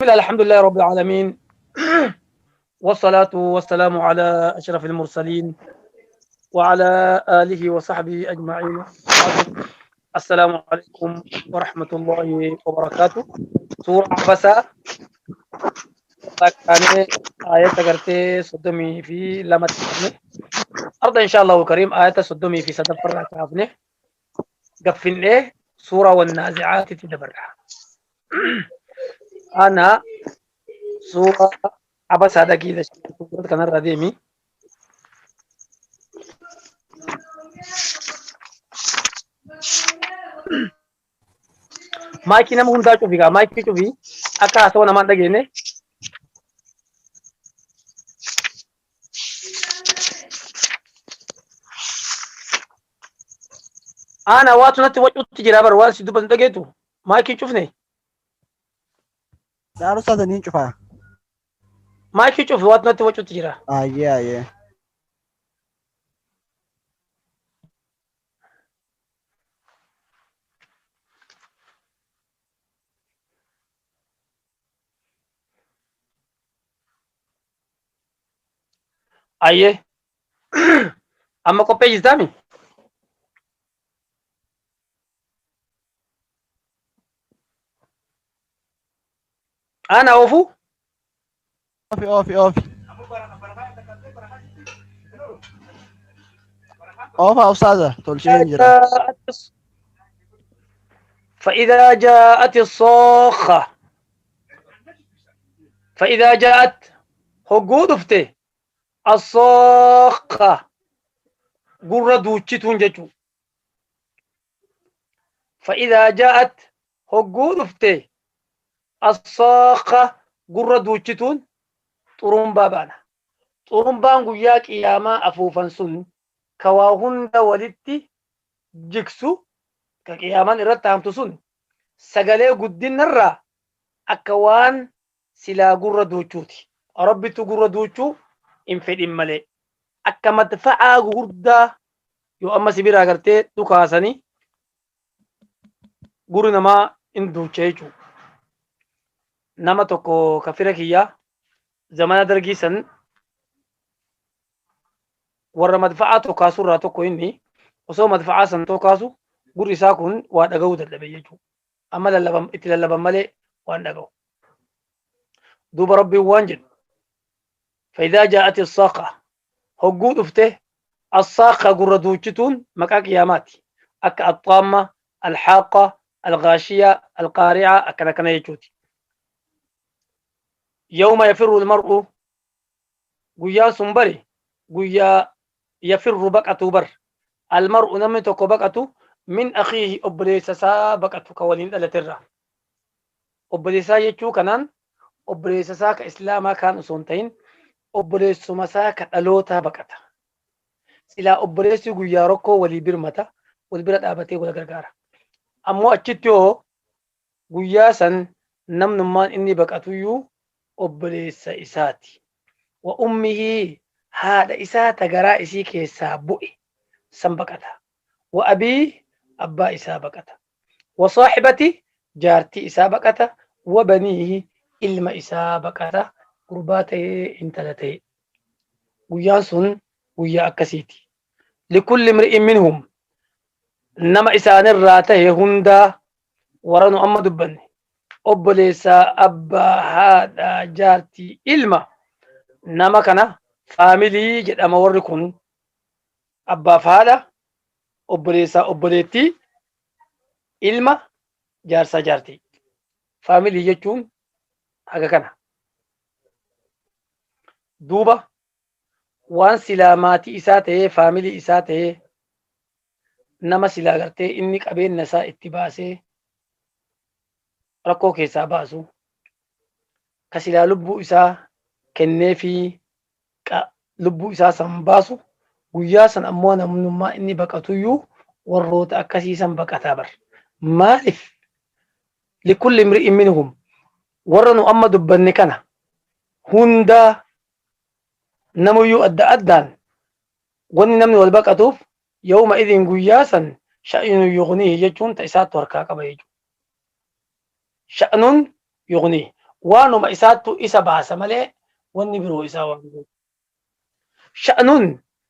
الله الحمد لله رب العالمين والصلاة والسلام على أشرف المرسلين وعلى آله وصحبه أجمعين. السلام عليكم ورحمة الله وبركاته. سورة عبسة كان آية قرتي صدمي في لما أرض إن شاء الله الكريم آية صدمي في صدفر كافنه قفن إيه سورة والنازعات تدبرها. أنا سورة عبسة دقيقة كان الرديمي maayikii nama hundaa cufi gaa maayikii cufi akka haasawaa namaan dhageenye. Ana waatu natti wacuutti jira bar waan si dubbatu dhageetu maayikii cufne. Daaru ustaaza niin cufaa. Maayikii cufi waatu natti wacuutti jira. Ayyee ayyee. Ayyee amma qophee jirtaami? Ana oofu? Oofi oofi oofi. Oofa ustaaza tolchee hin jira. فإذا جاءت الصاخة فإذا جاءت هجود افته الصاخة قرة دوتشتون جتو فإذا جاءت هجود افته الصاخة قرة دوتشتون طرمبا بانا طرمبان قيا قياما أفوفا سن كواهن ولدتي جكسو كقيامان إرتا همتو سن sagalee guddinarraa akka waan silaa gurra duuchuuti. Rabbitu gurra duuchuu hin fedhin malee. Akka madfa'aa gurguddaa yoo amma sibira agartee dhukaasanii gurri namaa hin duucha jechuudha. Nama tokko kafira kiyyaa zamana dargii san warra madfa'aa tokkaasurraa tokko inni osoo madfa'aa san tokkaasu gurri isaa kun waa dhaga'uu dadhabe jechuudha. Amma lallaban itti lallaban malee waan dhaga'u. Duuba rabbiin waan jedhu فإذا جاءت الصاخة هجود افته الصاخة قردوشتون مكا قياماتي أكا الطامة الحاقة الغاشية القارعة أكنا كنا يجوتي. يوم يفر المرء قيا سنبري قيا يفر بقعة بر المرء نمتك بقعة من أخيه أبليس سابقة كولين الترى أبليس يجو كنان أبليس ساك إسلاما كان سنتين أبليس مساك ألوتا بقعة سلا أبليس قيا ركو ولي برمتا والبرد أبتي ولا غرغارة أمو أتشتيو قيا سن نم نمان إني بقعتيو أبليس إساتي وأمه هذا إساتا غرا إسي كيسا بؤي سنبقتا وأبي أبا إسا بقتا وصاحبتي جارتي إسا بقتا وبنيه إلما إسا بقتا قرباتي انتلتي ويا سن ويا أكسيتي لكل امرئ منهم نما إسان الراته هندا ورانو أما دبني أبليسا أبا هذا جارتي إلما نما كان فاميلي جد أما وركن أبا فهذا obboleessaa obboleettii ilma jaarsaa jaartii faamilii jechuun haga kana duuba waan silaa maatii isaa ta'ee faamilii isaa ta'ee nama silaa gartee inni qabeenya isaa itti baasee rakkoo keessaa baasu ka silaa lubbuu isaa kennee fi lubbuu isaa san baasu guyyaa san ammoo namnummaa inni baqatuyyuu warroota akkasii san baqataa bar. Maaliif? Likulli imri'in minhum warra nu amma dubbanne kana hundaa namuyyuu adda addaan wanni namni wal baqatuuf yawma idin guyyaa san sha'inun yughniihi jechuun ta isaattu harkaa qaba jechuudha. Sha'nun yughniihi Waanuma isaattu isa baasa malee wanni biroo isaa waan godhu. Sha'nun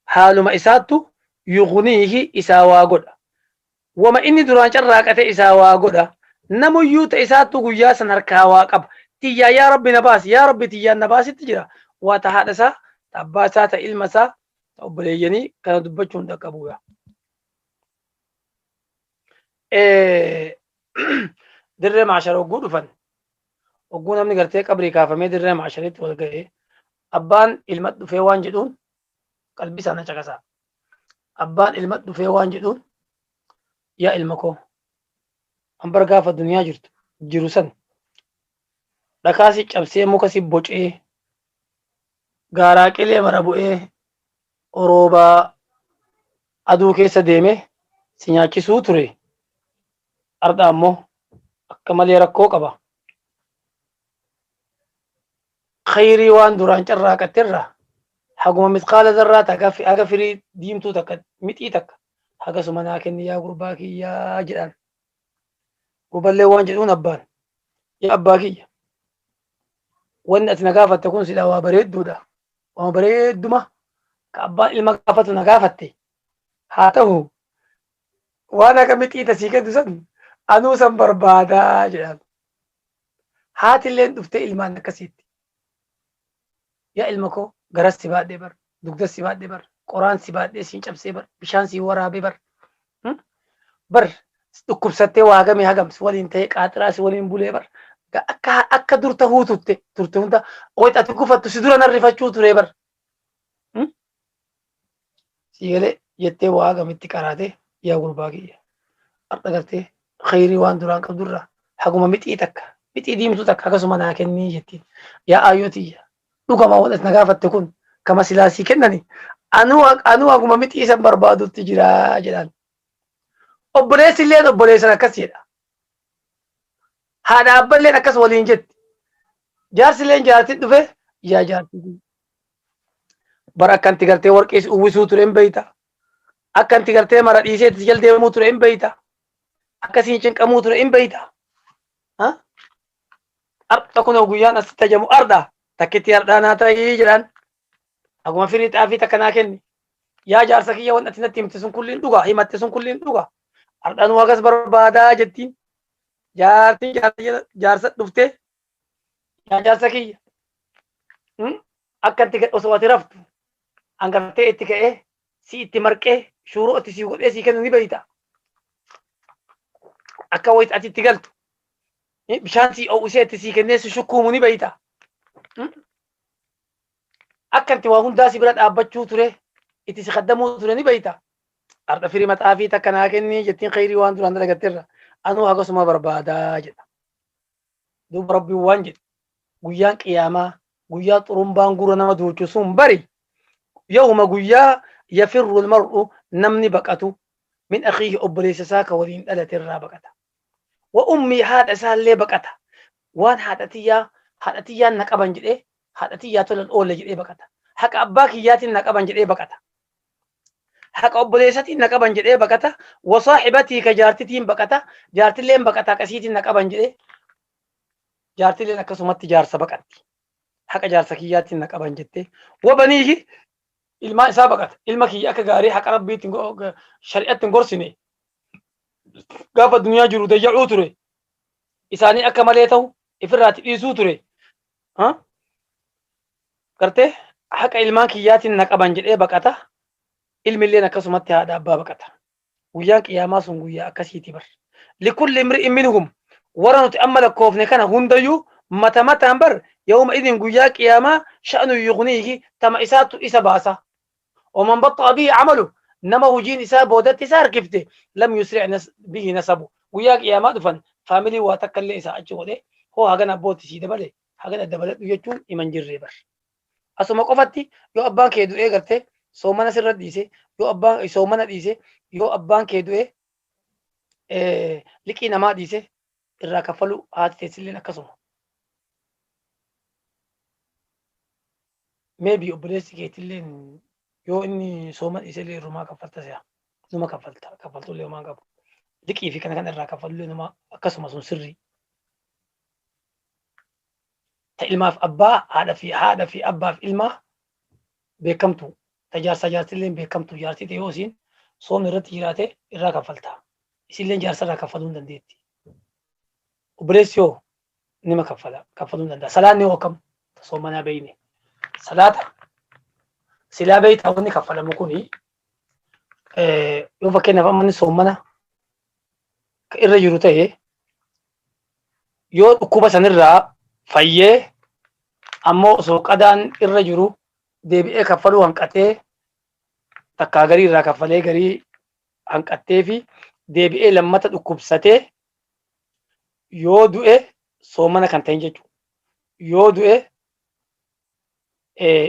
haaluma isaattu yughniihi isaa waa godha. Wama inni duraan carraaqate isaa waa godha. Namuyyuu ta isaattu guyyaa san harkaa waa qaba. Tiyyaa yaa Rabbi na baasi, yaa Rabbi tiyyaan na baasitti jira. Waa ta haadha isaa, ta abbaa isaa, ta ilma isaa, ta obboleeyyanii kana dubbachuun dhaqqabu yaa. Dirree maashara hogguu dhufan, hogguu namni gartee qabrii kaafamee dirree maasharitti wal ga'e, abbaan ilma dhufee waan jedhuun qalbii isaa na caqasaa. Abbaan ilma dhufee waan jedhuun, yaa ilma koo, an bar gaafa duniyaa jirtu jiru san dhakaa si cabsee, muka si bocee, gaaraa qilee mara bu'ee, oroobaa aduu keessa deeme si nyaachisuu ture. Ardha ammoo akka malee rakkoo qaba. Khayrii waan duraan carraaqatte irraa haguma misqaala zarraa takka, haga firii diimtuu takka, mixii takka hagasuma naa kenni yaa gurbaa kiyyaa jedhaan. Gurballee waan jedhuun abbaan, yaa abbaa kiyya, wanni ati na gaafatte kun silaa waa bareedduudha. Waa bareedduma ka abbaan ilma gaafatu na gaafatte. Haa ta'u, waan akka mixii tasii kennu san anuu san barbaadaa jedhaan. Haatilleen dhuftee ilmaan akkasiitti. Yaa ilma koo, garas si baadhee bar, dugdas si baadhee bar, qoraan si baadhee siin cabsee bar, bishaan siin waraabee bar. Bar dhukkubsattee waa hagamii hagam si waliin ta'ee qaaxiraa si waliin bulee bar. Akka dur tahuu turte hunda wayita ati gufattu si dura narrifachuu ture bar. Si galee jettee waa hagamitti qaraatee, yaa gurbaa kiyya. Har'a gartee khayrii waan duraan qabdurraa haguma mixii takka, mixii diimtuu takka akkasuma naa kennii jettiin. Yaa aayyoo tiyya, dhugama waan ati na gaafatte kun kama silaa sii kennani, anuu haguma mixii san barbaadutti jira jedhaan. Obboleessi illeen obboleessan akkas jedha. Haadha abballeen akkas waliin jetti. Jaarsi illeen jaartiin dhufe, yaa jaartii, bara akkanti gartee warqee si uwwisuu ture hin beeyta. Akkanti gartee mara dhiisee itti jal deemuu ture hin beeyta. Akkasiin cinqamuu ture hin beeyta. Har'a kunoo guyyaan asitti tajamu ardha. Takkitti hardhaa naa ta'ii jedhaan. Akkuma firii xaafii takka naa kenni. Yaa jaarsa kiyya, waan ati natti himte sun kulliin dhuga. Himatte sun kulliin dhuga. Har'a nu hagas barbaadaa jettiin. Jaartiin jaarsa dhuftee, yaa jaarsa kiyya, Akka itti osoo ati raftu hangartee itti ka'ee si itti marqee shuuroo itti si godhee si kennu ni beeyta. Akka wayit ati itti galtu bishaan si ho'isee itti si kennee si shukkuumu ni beeyta. Akka itti waa hundaa si bira dhaabbachuu ture, itti si kaddamuu ture ni beeyta. Har'a firii maxaafii takka naa kennii jettiin, khayrii waan duraan dalagatteerra anuu hagasuma barbaadaa jedha. Duuba Rabbiin waan jedhe, guyyaan qiyaamaa guyyaa xurumbaan gurra nama duuchu sun bari, yawma guyyaa yafirru almar'u namni baqatu, min akhiihi obboleessa isaa ka waliin dhalate irraa baqata. Wa ummii haadha isaallee baqata. Waan haadha tiyyaa, haadha tiyyaan na qaban jedhee, haadha tiyyaa tolan oolle jedhee baqata. Haqa abbaa kiyyaatiin na qaban jedhee baqata. Haqa obboleessatiin na qaban jedhee baqata. Wa saahibatii ka jaartitiin baqata. Jaartilleen baqata, akkasiitiin na qaban jedhee. Jaartilleen akkasumatti jaarsa baqatti. Haqa jaarsa kiyyaatiin na qaban jettee. Wa baniihi ilmaan isaa baqata. Ilma kiyya akka gaarii haqa rabbiitiin shari'atti hin gorsine. Gaafa duniyaa jiru dayya'uu ture. Isaanii akka malee ta'u ifirraatti dhiisuu ture. Gartee haqa ilmaan kiyyaatiin na qaban jedhee baqata. Ilmi illeen akkasumatti haadha abbaa baqata. Guyyaan qiyaamaa sun guyyaa akkasiiti bar. Likulli imri'in minhum warra nuti amma lakkoofne kana hundayyuu mata mataan bar, yawma idin guyyaa qiyaamaa sha'nu yughniihi tama isaatu isa baasa. Waman baxxa'a bihi amalu nama hojiin isaa boodatti isa harkifte, lam yusri' bihi nasabu. Guyyaa qiyaamaa dhufan faamilii waa takka illee isaa achi godhee hoo hagana abbootti sii dabale, hagana dabaladhu jechuun himan jirree bar. Asuma qofatti yoo abbaan kee du'ee gartee soomana sirra dhiise, yoo abbaan soomana dhiise, yoo abbaan kee du'ee liqii namaa dhiise irraa kaffalu, haati teessilleen akkasuma. Maybe obboleessi keetilleen yoo inni sooma dhiise illee irrumaa kaffalta si'a. Numa kaffalta, kaffaltullee homaa qabu. Liqii fi kana kana irraa kaffalullee numa akkasuma, sun sirrii. Ta ilmaaf abbaa, haadha fi abbaaf ilmaa beekamtu. Ta jaarsa jaartillee beekamtu. Jaartii ta'e yoo isiin soomni irratti jiraate irraa kaffalta. Isillee jaarsa irraa kaffaluu hin dandeetti. Obboleessi yoo nima kaffala, kaffaluu hin danda'a. Salaanni hoo akkam? Soomanaa beeyne. Salaata silaa beeytaa wanni kaffalamu kuni yoo fakkeenyaaf amma inni soomana irra jiru ta'e, yoo dhukkuba sanirraa fayyee ammoo osoo qadaan irra jiru deebi'ee kaffaluu hanqatee, takkaa garii irraa kaffalee garii hanqattee fi deebi'ee lammata dhukkubsatee yoo du'e, soomana kan ta'in jechuudha. Yoo du'e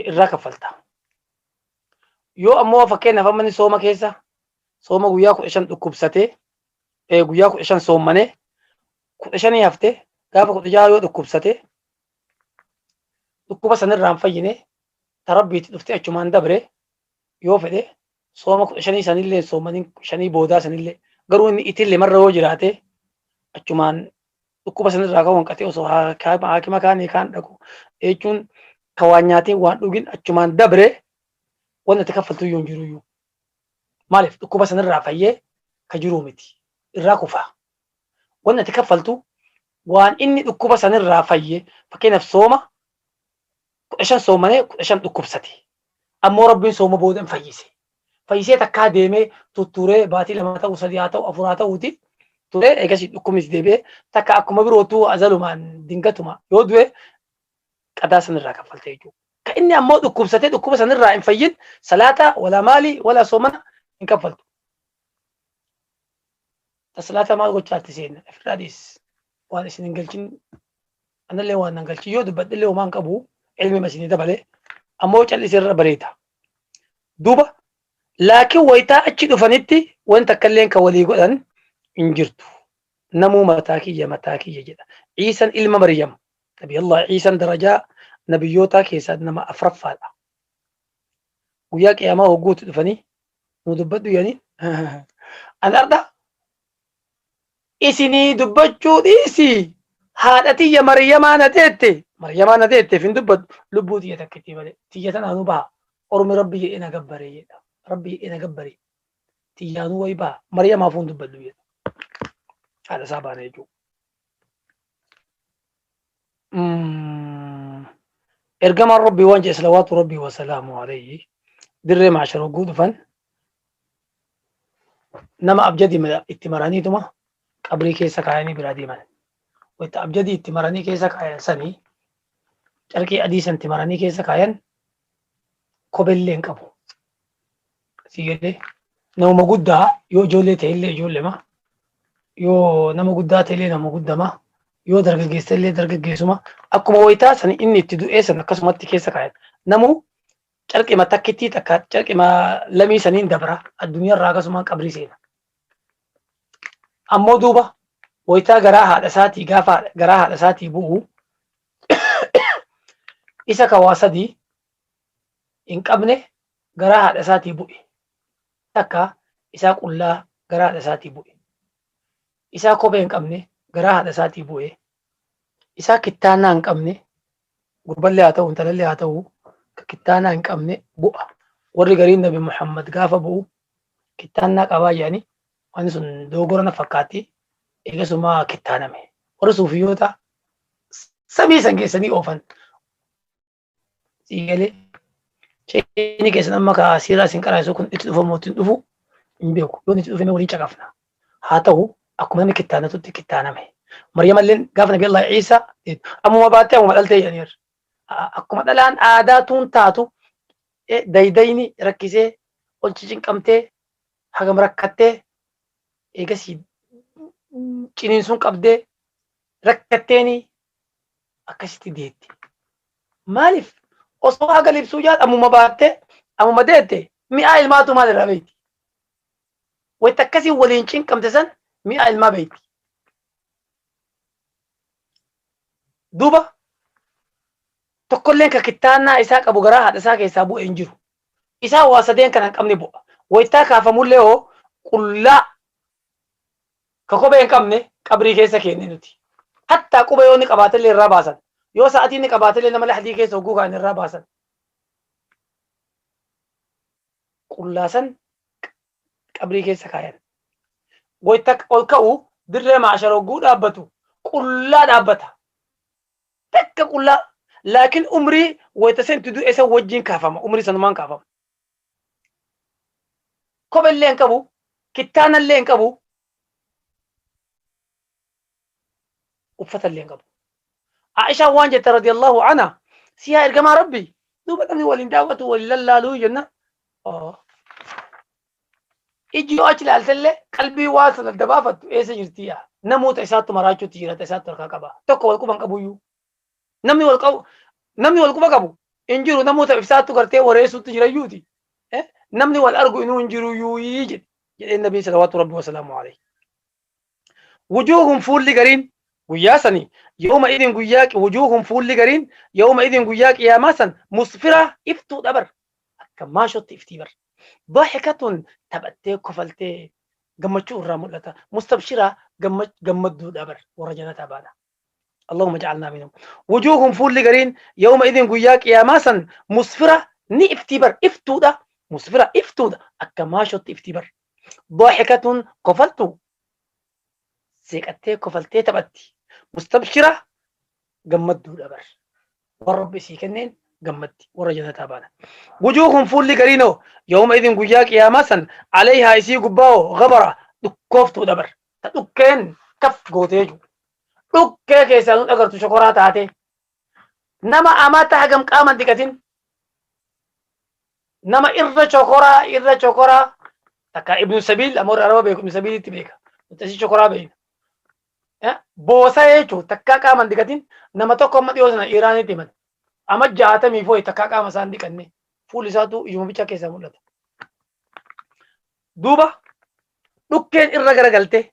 irraa kaffalta. Yoo ammoo fakkeenyaaf amma inni sooma keessa sooma guyyaa 15 dhukkubsatee, guyyaa 15 soommanee 15 haftee gaafa 16 yoo dhukkubsatee dhukkuba sanirraa hin fayyine, tarabbiitti dhuftee achumaan dabre, yoo fedhe sooma 15 sanillee soomanii shanii boodaa sanillee, garuu inni itillee marra yoo jiraate, achumaan dhukkuba sanirraa ka'uu hanqatee osoo haakima kaanii kaan dhaqu jechuun ka waan nyaatiin waan dhugin achumaan dabre, wanni ati kaffaltu iyyuu hin jiru iyyuu. Maaliif? Dhukkuba sanirraa fayyee ka jiruu miti. Irraa kufa. Wanni ati kaffaltu waan inni dhukkuba sanirraa fayye. Fakkeenyaaf sooma 15 soomanee 15 dhukkubsate. Ammoo Rabbiin sooma booda hin fayyise. Fayyisee takkaa deemee tutturee baatii 2 ta'u, 3 haa ta'u, 4 haa ta'uuti turee, eegasii dhukkubni deebi'ee takka akkuma birootuu azalumaan dingatuma yoo du'e, qadaa sanirraa kaffalte jechuudha. Ka inni ammoo dhukkubsatee dhukkuba sanirraa hin fayyin, salaata wala maalii wala soomana hin kaffaltu. Ta salaata maal gochaatti seena ofirraa dhiis, waan isin hin galchin, anallee waan nan galchin yoo dubbadhillee homaa hin qabu, ilmi isinii dabale ammoo callisee irra bareeda. Duuba laakiin wayitaa achi dhufanitti wanta akkalleen kan walii godhan hin jirtu. Namuu mataa kiyya, mataa kiyya jedha. Ciisan ilma Maryam, Nabi Allah Ciisan darajaa nabiyyootaa keessaa nama afraffaadha. Guyyaa qiyaamaa hogguutti dhufanii nu dubbadhu jedhanii, an arda isinii dubbachuu dhiisi, haadha tiyya Maryamaa na teette, Maryamaa na teetteef hin dubbadhu, lubbuu tiyya takkitti malee tiyya tanaanuu baha, ormi Rabbi jedhee na gabbaree jedha, Rabbi jedhee na gabbaree tiyyaanuu wayi baha, Maryamaafuu hin dubbadhu jedha. Haadha isaa baana jechuudha. Ergamaan Rabbii waan jedhe, salawaatu Rabbii wasalaamu alayhi, dirree maashar hogguu dhufan nama abjadii itti maraniituma qabrii keessa kaayanii biraa deeman. Wayita abjadii itti maranii keessa kaayan sanii, carqii adii san itti maranii keessa kaayan, kophellee hin qabu. Si galee? Namuma guddaa yoo ijoollee ta'ellee ijoollema, yoo nama guddaa ta'ellee nama guddama, yoo dargaggeessa illee dargaggeessuma. Akkuma wayitaa san inni itti du'ee san akkasumatti keessa kaayan. Namuu carqima takkittii takka, carqima lamii saniin dabra, addunyaarraa akkasumaan qabrii seena. Ammoo duuba wayitaa garaa haadha isaatii, gaafa garaa haadha isaatii bu'u, isa ka waa sadii hin qabne garaa haadha isaatii bu'e. Takka isaa qullaa garaa haadha isaatii bu'e. Isaa kophee hin qabne garaa haadha isaatii bu'e. Isaa kittaannaa hin qabne, gurballee haa ta'u intalallee haa ta'u, ka kittaanaa hin qabne bu'a. Warri gariin Nabi Muhammad gaafa bu'u kittaannaa qabaa jedhanii, wanni sun doogora na fakkaatti, eegasuma kittaaname. Warri suufiyyoota samii san geessanii oofan. Siigalee sheekni keessan amma ka siiraa isin qaraasu kun itti dhufamu ittiin dhufu hin beeku. Yoo itti dhufe waliin caqafna. Haa ta'u, akkuma namni kittaanatutti kittaaname. Maryamalleen gaafa Nabi Allah Ciisaa ammuma baattee ammuma dhaltee jedhaniiru. Akkuma dhalaan aadaa tuun taatu daydayni rakkisee ol cicinqamtee hagam rakkattee, eegasii ciniinsuun qabdee rakkatteeni akkasitti deette. Maaliif? Osoo haga libsuu jaal ammuma baattee ammuma deette, mi'aa ilmaatu maal irraa beekti? Wayita akkasii waliin cinqamte san mi'aa ilmaa beekti. Duuba tokkolleen ka kittaannaa isaa qabu garaa haadha isaa keessaa bu'e hin jiru. Isaa waa sadeen kana hin qabne bu'a. Wayitaa kaafamullee hoo qullaa ka kophee hin qabne qabrii keessa keenne nuti. Hattaa quba yoo inni qabaatellee irraa baasan. Yoo sa'aatii inni qabaatellee nama lahdii keessa hogguu kaan irraa baasan. Qullaasan qabrii keessa kaayan. Wayita ol ka'u dirree maashara hogguu dhaabbatu qullaa dhaabbata. Takka qullaa. Laakiin umrii wayita seentu du'e san wajjin kaafama. Umrii sanumaan kaafama. Kophellee hin qabu. Kittaanallee hin qabu. Uffatallee hin qabu. Aishaan waan jette radiyallahu anha si yaa ergamaa Rabbi duuba namni waliin daawwatu waliin lallaaluu jenna. Ijji yoo achi ilaaltellee qalbii waan sana adda baafattu eessa jirti yaa namoota isaattu maraachuutti jira isaattu harkaa qaba tokko wal quban qabuyyuu namni wal qabu namni wal quba qabu hin jiru namoota ibsaattu gartee wareessuutti jirayyuuti namni wal argu inuu hin jiruyyuu jedhe jedheen nabiin salawaatu rabbi wasalaamu alayhi. Wujuuhun fuulli gariin guyyaa sani yawma idin guyyaa wujuuhun fuulli gariin yawma idin guyyaa qiyaamaa san musfira iftuu dhabar akka maashotti iftii bar. Daahikatun taphattee kofaltee gammachuu irraa mul'ata. Mustabshiraa gammadduu dhabar warra janataa baana. Allahumma ja'alnaa minhum. Wujuuhun fuulli gariin yawma idin guyyaa qiyaamaa san musfira ni iftii bar iftuudha. Musfira iftuudha akka maashotti iftii bar. Daahikatun kofaltu seeqattee kofaltee taphatti. Mustabshira gammadduudha bar. Warra Rabbi isii kenneen gammaddi warra jannataa baana. Wujuuhun fuulli gariinoo yawma idin guyyaa qiyaamaa san alayhaa isii gubbaa'oo gabara dhukkooftuudha bar. Ta dhukkeen kaf gootee jiru. Dhukkee keessaa nu dhagartu shokoraa taatee. Nama amata hagam qaaman dhiqatin. Nama irra chokoraa irra chokoraa takka ibnu sabiil amma warra araba beeku ibnu sabiilitti beeka. Nuti asii chokoraa beekna. Boosa jechuun takkaa qaaman dhiqatin nama tokko amma dhiyoo sana Iraanitti himan. Amma 60 fooyi takkaa qaama isaan dhiqanne fuulli isaatu ijuma bicha keessaa mul'ata. Duuba dhukkeen irra garagalte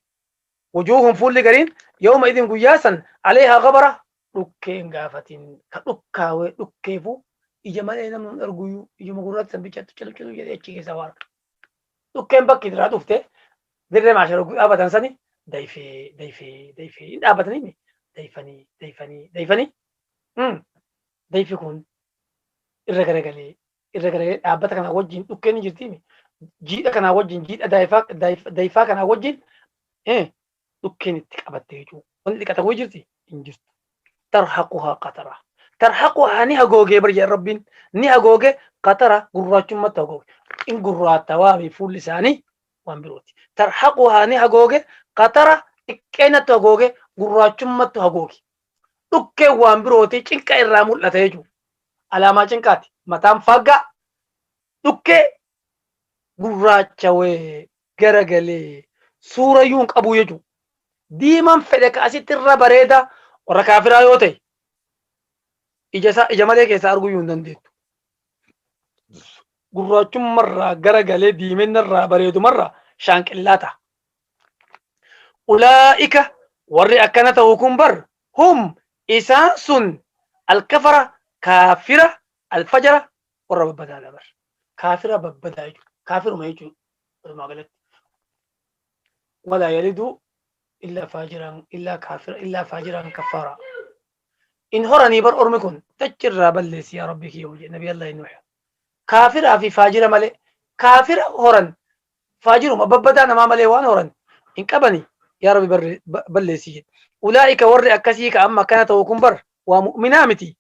wujuuhun fuulli gariin yawma idin guyyaa san aleehaa gabara dhukkeen gaafatin ka dhukkaawee dhukkeefu ija malee namni hin arguyyuu ijuma gurraatti san bichatti cilu cilu jedhee achi keessaa waan dhukkeen bakki irraa dhufte dirree maashara dhaabatan sani dayfee dayfee dayfee hin dhaabatanii dayfanii dayfanii dayfanii dayfi kun irra garagalee irra garagalee dhaabbata kanaa wajjin dhukkeen ni jirtiimi. Jiidha kanaa wajjin jiidha daayifaa kanaa wajjin dhukkeen itti qabattee jechuudha. Wanti dhiqatan wayii jirti hin jirtu. Tarhaquhaa qatara. Tarhaquhaa ni hagoogee bar jedhan Rabbiin ni hagoogee qatara gurraachummatti hagooge. In gurraattawaa fuulli isaanii waan birooti. Tarhaquhaa ni hagooge qatara xiqqeenatti hagooge gurraachummattu hagooge. Dhukkeen waan birooti cinqa irraa mul'ata jechuudha. Alaamaa cinqaati. Mataan faaggaa dhukkee gurraachawee garagalee suurayyuu hin qabu jechuudha. Diimaan fedhe ka asitti irra bareeda warra kaafiraa yoo ta'e ija isaa ija malee keessaa arguyyuu hin dandeettu. Gurraachummarraa garagalee diiminarraa bareedumarraa shaanqillaa ta'a. Ulaa'ika warri akkana ta'u kun bar hum isaan sun alkafara kaafira alfajara warra babbadaadha bar. Kaafira babbadaa jechuudha. Kaafiruma jechuudha walumaa galatti. Walaa yaliduu illaa faajiran illaa kaafira illaa faajiran kaffaara. In horanii bar ormi kun dachirraa balleessi yaa rabbi kiyya jedhe nabi Allah Nuh. Kaafiraa fi faajira malee kaafira horan faajiruma babbadaa namaa malee waan horan hin qabani yaa rabbi balleessi jedhe. Ulaa'ika warri akkasii ka amma akkana ta'u kun bar waa mu'minaa miti.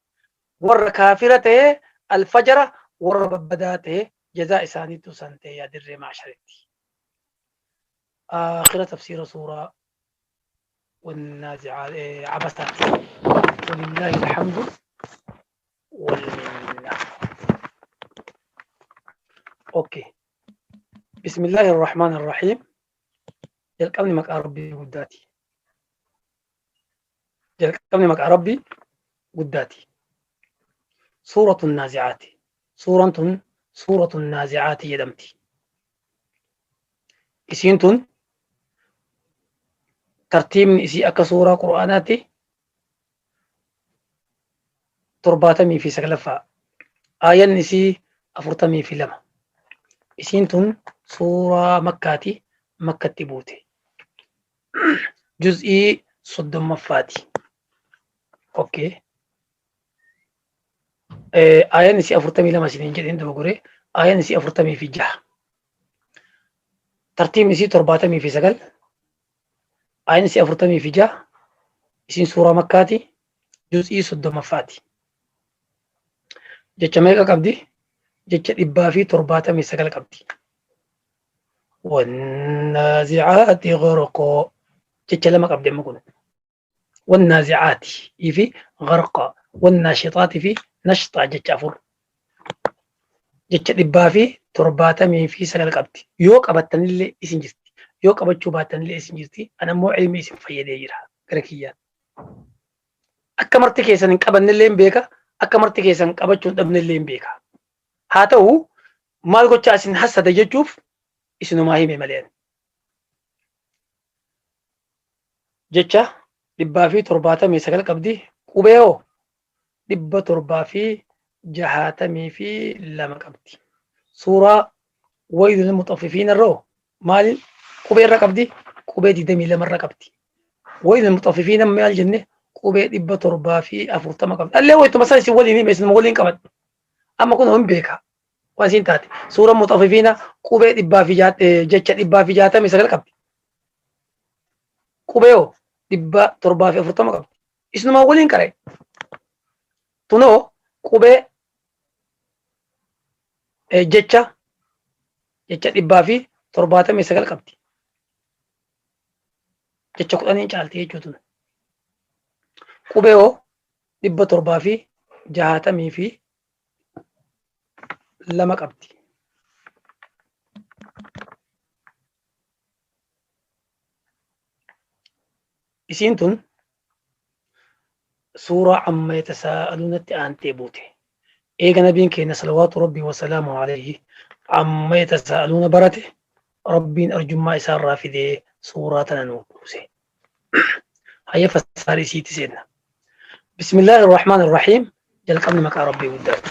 Warra kaafira ta'ee alfajara warra babbadaa ta'e jazaa isaaniitu san ta'e yaa dirree maasharitti. آخر تفسير سورة والنازعات عبسات ولله الحمد والمنة. أوكي بسم الله الرحمن الرحيم. jalqabni maqaa rabbii guddaati. Jalqabni maqaa rabbii guddaati. Suuratu naazicaati. Suuraan tun suuratu naazicaati jedhamti. Isiin tun tartiibni isii akka suuraa Qur'aanaatti 79ffaa. Aayanni isii 42. Isiin tun suuraa Makkaati. Makkatti buute. Juz'ii 30ffaati. Okay. Ayaan isii 42 isiniin jedheen dogoggoree ayaan isii 46. Tartiibni isii 79. Ayaan isii 46. Isiin suuraa Makkaati. Juz'ii 30ffaati. Jecha meeqa qabdi? Jecha 179 qabdi. Wannaazicaati gharqaa. Jecha lama qabdi amma kun. Wannaazicaati fi gharqaa. Wannaashixaati fi nashxaa jecha 4. Jecha 179 qabdi. Yoo qabattanillee isin jirti. Yoo qabachuu baattanillee isin jirti. Ana immoo ilmi isin fayyadee jira gara kiyyaan. Akka marti keessan hin qabannillee hin beeka. Akka marti keessan qabachuu hin dhabnellee hin beeka. Haa ta'u maal gochaa isin hassada jechuuf isinumaa hime malee. Jecha 179 qabdi. Qubee hoo 762 qabdi. Suuraa Waylul Muxaffifiin irra maal qubee irra qabdi? Qubee 22 irra qabdi. Waylul Muxaffifiin maal jenne? Qubee 740 qabdi. Allee wayituma san isin waliin hime isin waliin qabadhu. Amma kun hin beeka. Waan isin taate. Suuraa Muxaffifiina qubee dhibbaa fi jecha 169 qabdi. Qubee hoo 740 qabdi. Isinuma waliin qara'e. Tunoo qubee jecha 179 qabdi. Jecha 10 caalti jechuudha. Qubee hoo 762 qabdi. Isiin tun suuraa amma yatasaalunatti aantee buute. Eega nabiin keenya salawaatu rabbii wasalaamu alayhi amma yatasaaluuna barate rabbiin arjummaa isaarraa fidee suuraa tana nuu buuse. Hayya fassaarii isiitti seenna. Bismillaahi irrahmaan irrahiim. Jalqabni maqaa rabbii guddaati.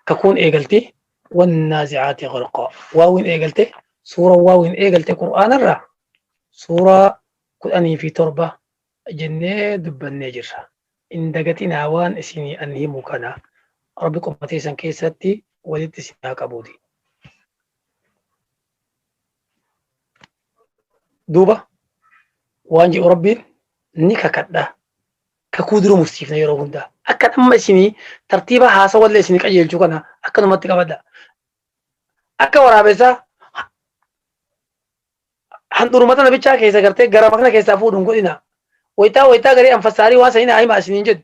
Kakuun eegalti wannaazicaati gharqaa. Waawin eegalte suura waawin eegalte qur'aanarraa suuraa 17 jennee dubbannee jirra. In dagatinaa waan isinii an himu kana rabbi qomatee san keessatti walitti isin haa qabuuti. Duuba waan jedhu rabbiin ni kakadha. Kakuu dura mursiifna yeroo hundaa. Akka amma isinii tartiiba haasawallee isinii qajeelchuu kana akkanumatti qabadha. Akka waraabessaa handhurumata nabichaa keessa gartee gara makna keessaa fuudhuun godhina. Waytaa waytaa garee anfassaarii waan sanii naa himaa isiniin jedhu.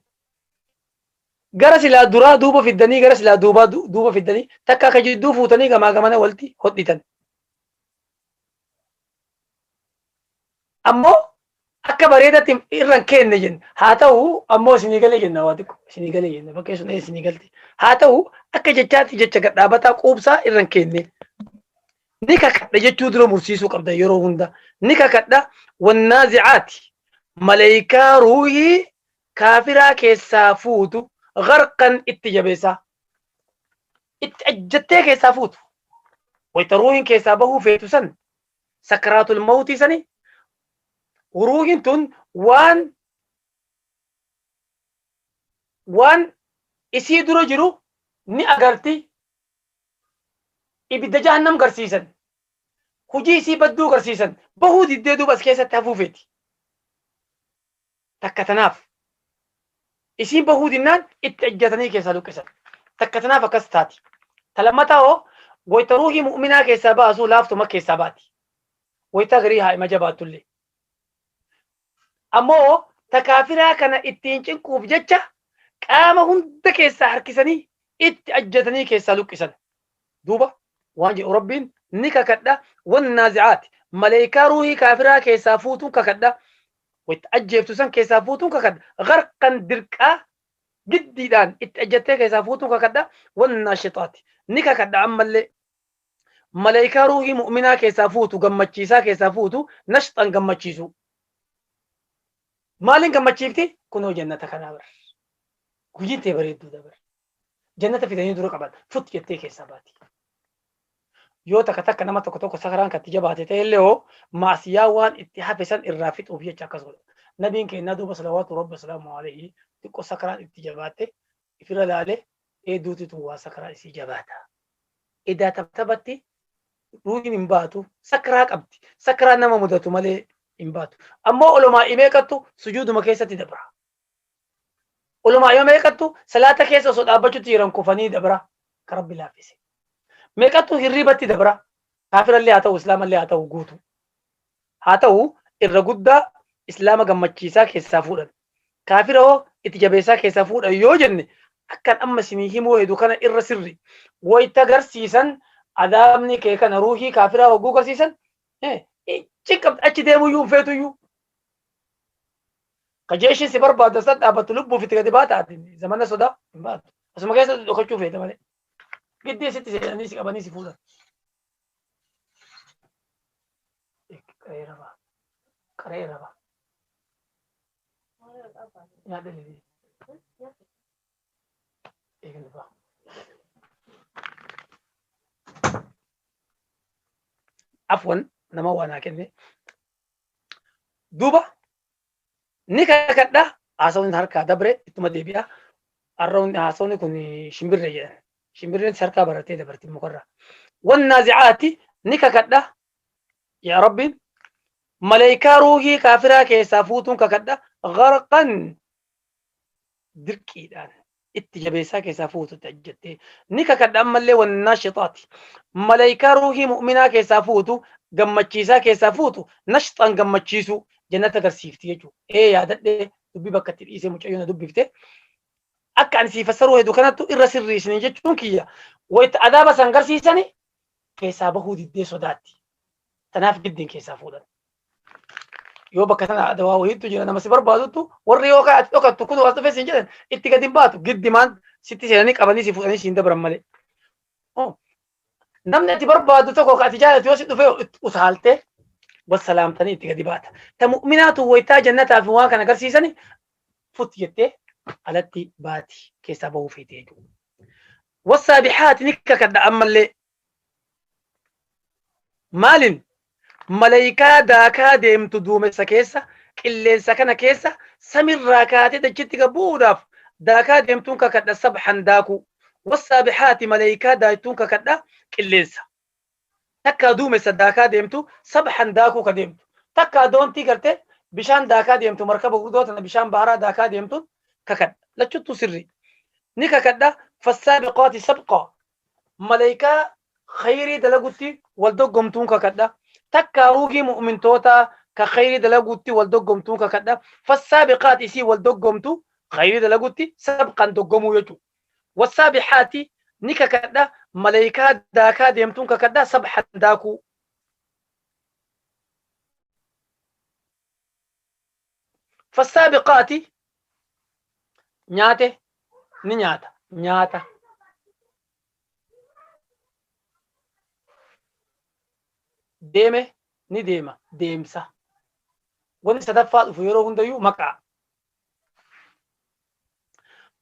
Gara silaa duraa duuba fiddanii gara silaa duubaa duuba fiddanii takka akka jidduu fuutanii gamaa gamana walti hodhitan. Ammoo akka bareedatti irra hin keenne jenna. Haa ta'u ammoo isinii galee jenna waa xiqqoo isinii galee jenna bakkee sun isinii galte. Haa ta'u akka jechaatti jecha gadhaabataa quubsaa irra hin keenne. Ni kakadha jechuu dura mursiisuu qabda yeroo hunda. Ni kakadha wannaazicaati maleeykaa ruuhii kaafiraa keessaa fuutu gharqan itti jabeessaa. Itti ajjattee keessaa fuutu. Wayta ruuhiin keessaa bahuu feetu san sakaraatul mawtii sani ruuhiin tun waan isii dura jiru ni agarti ibidda jahannam garsiisan hujii isii badduu garsiisan bahuu diddee duuba as keessatti hafuu feeti. Takka tanaaf isiin bahuu dinnaan itti ejjatanii keessaa luqqisan. Takka tanaaf akkas taati. Ta lammataa hoo wayta ruuhii mu'minaa keessaa baasu laaftuma keessaa baati. Waytaa garii haa ima jabaattullee. Ammoo ta kaafiraa kana ittiin cinquuf jecha qaama hunda keessaa harkisanii itti ajjatanii keessaa luqqisan. Duuba waan jedhu rabbiin ni kakadha wannaazicaati maleeykaa ruuhii kaafiraa keessaa fuutuun kakadha wayta ajjeeftu san keessaa fuutuun kakadha gharqan dirqaa giddiidhaan itti ajjattee keessaa fuutuun kakadha wannaashixaati ni kakadha ammallee maleeykaa ruuhii mu'minaa keessaa fuutu gammachiisaa keessaa fuutu nashxan gammachiisu. Maaliin gammachiifti? Kunoo jannata kanaa bar. Hojiin tee bareedduudha bar. Jannata fidanii dura qaban fut jettee keessaa baati. Yoo takka takka nama tokko tokko sakaraan katti jabaate ta'ellee hoo maasiyaa waan itti hafe san irraa fixuuf jecha akkas godha. Nabiin keenya duuba salawaatu rabbi salaamu alayhi xiqqoo sakaraan itti jabaatte ifirra laalee eeduuti tun waa sakaraan isii jabaata. Edaa taphatabatti ruuhiin hin baatu, sakraa qabdi. Sakraa nama mudatu malee hin baatu. Ammoo olumaa meeqattu sujuuduma keessatti dabra. Olumaa yoo meeqattu salaata keessa osoo dhaabbachuutti jiran kufanii dabra. Ka Rabbi laaffise. Meeqattu hirribatti dabra. Kaafirallee haa ta'u, islaamallee haa ta'u guutu. Haa ta'u irra guddaa islaama gammachiisaa keessaa fuudhan. Kaafira hoo itti jabeessaa keessaa fuudhan yoo jenne, akkan amma isinii himuu hedu kana irra sirri. Wayita garsiisan adaabni kee kana ruuhii kaafiraa hogguu garsiisan cinqabdi, achi deemuyyuu hin feetuyyuu. Ka jeeshiin si barbaadda san dhaabbattu lubbuuf itti gadi baata, ati zamana sodaa hin baatu. Asuma keessa dhokachuu feeta malee. Giddii sitti seenanii si qabanii si fuudhan. Qareera ba'a. Qareera ba'a. Nyaadha lilii. Eegni ba'a. Afwan, nama waan haa kenne. Duuba ni kakadha, haasawni harkaa dabre, ittuma deebi'a. Arrawni haasawni kun shimbirree jedhan. Shimbirreen si harkaa baratee dabarti mukarra. Wannaazicaati ni kakadha. Yaa Rabbiin, maleeykaa ruuhii kaafiraa keessaa fuutuun kakadha. Gharqan, dirqiidhaan itti jabeessaa keessaa fuututti ajjattee ni kakadha. Ammallee wannaashixaati, maleeykaa ruuhii mu'minaa keessaa fuutu gammachiisaa keessaa fuutu, nashxan gammachiisuu, jannata agarsiifti jechuudha. Ee, yaadadhee dubbii bakka itti dhiisee mucayyoo na dubbifte. Akka ani sii fassaruu hedu kanattu irra sirrii isinii jechuun kiyya, wayita adaaba san garsiisani keessaa bahuu diddee sodaatti. Tanaaf giddiin keessaa fuudhan. Yoo bakka sana adawaa wayiitu jira, nama si barbaaduttu warri yoo ati dhokattu kun as dhufee siin jedhan, itti gadi hin baatu, giddimaan sitti seenanii qabanii si fuudhanii siin dabran malee. Namni ati barbaaddu tokko ka ati jaalatu yoo si dhufee utaaltee wassalaamtanii itti gadi baata. Ta mu'minaatu wayitaa jannataa fi waan kana agarsiisani fut jettee alatti baati, keessaa bahuu feete jechuudha. Wassaabihaati ni kakadha ammallee. Maalin? Maleeykaa daakaa deemtu duumessa keessa, qilleensa kana keessa, samirraa kaatee dachitti gad bu'uudhaaf daakaa deemtuun kakadha, sabhan daakuu. Wassaabihaati, maleeykaa daaytuun kakadha, qilleensa. Takkaa duumessa daakaa deemtu, sabhan daakuu ka deemtu. Takkaa doontii gartee bishaan daakaa deemtu, markaba gurguddoo tana bishaan baharaa daakaa deemtuun kakadha. Lachuttuu sirrii. Ni kakadha fassaabiqaati sabqaa. Maleeykaa khayrii dalagutti wal doggomtuun kakadha. Takkaa ruuhii mu'mintootaa ka khayrii dalagutti wal doggomtuun kakadha. Fassaabiqaat isii wal doggomtu khayrii dalagutti, sabqan doggomuu jechuudha. Wassaabihaati ni kakadha, maleeykaa daakaa deemtuun kakadha, sabhan daakuu. Fassaabiqaati nyaate ni nyaata nyaata. Deeme ni deema deemsa. Wanni sadaffaa dhufu yeroo hundayyuu maqaa.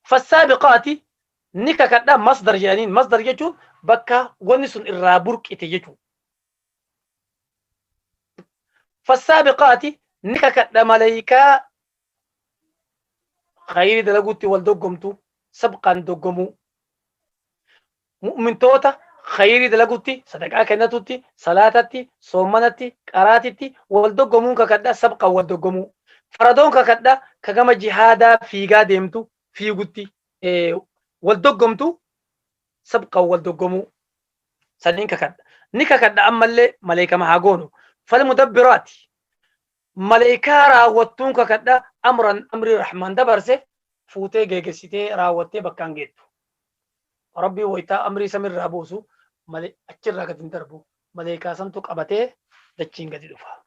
Fassaabiqaati ni kakadha, masdar jedhaniin. Masdar jechuun bakka wanni sun irraa burqite jechuudha. Fassaabiqaati ni kakadha, maleeykaa khayrii dalaguutti wal doggomtu, sabqaan doggomuu. Mu'mintoota khayrii dalagutti, sadaqaa kennatutti, salaatatti, soommanatti, qaraatitti wal doggomuun kakadha, sabqaan wal doggomuu. Faradoon kakadha, ka gama jihaadaa fiigaa deemtu fiigutti wal doggomtu, sabqaan wal doggomuu. Saniin kakadha. Ni kakadha ammallee maleeykama haa goonu. Falmudabbiraati. Maleeykaa raawwattuun kakadha, amran amrii rahmaan dabarse fuutee geegessitee raawwattee bakkaan geettu. Rabbiin waytaa amrii samirraa buusu malee achirraa gadi hin darbu. Maleeykaa santu qabatee dachiin gadi dhufa.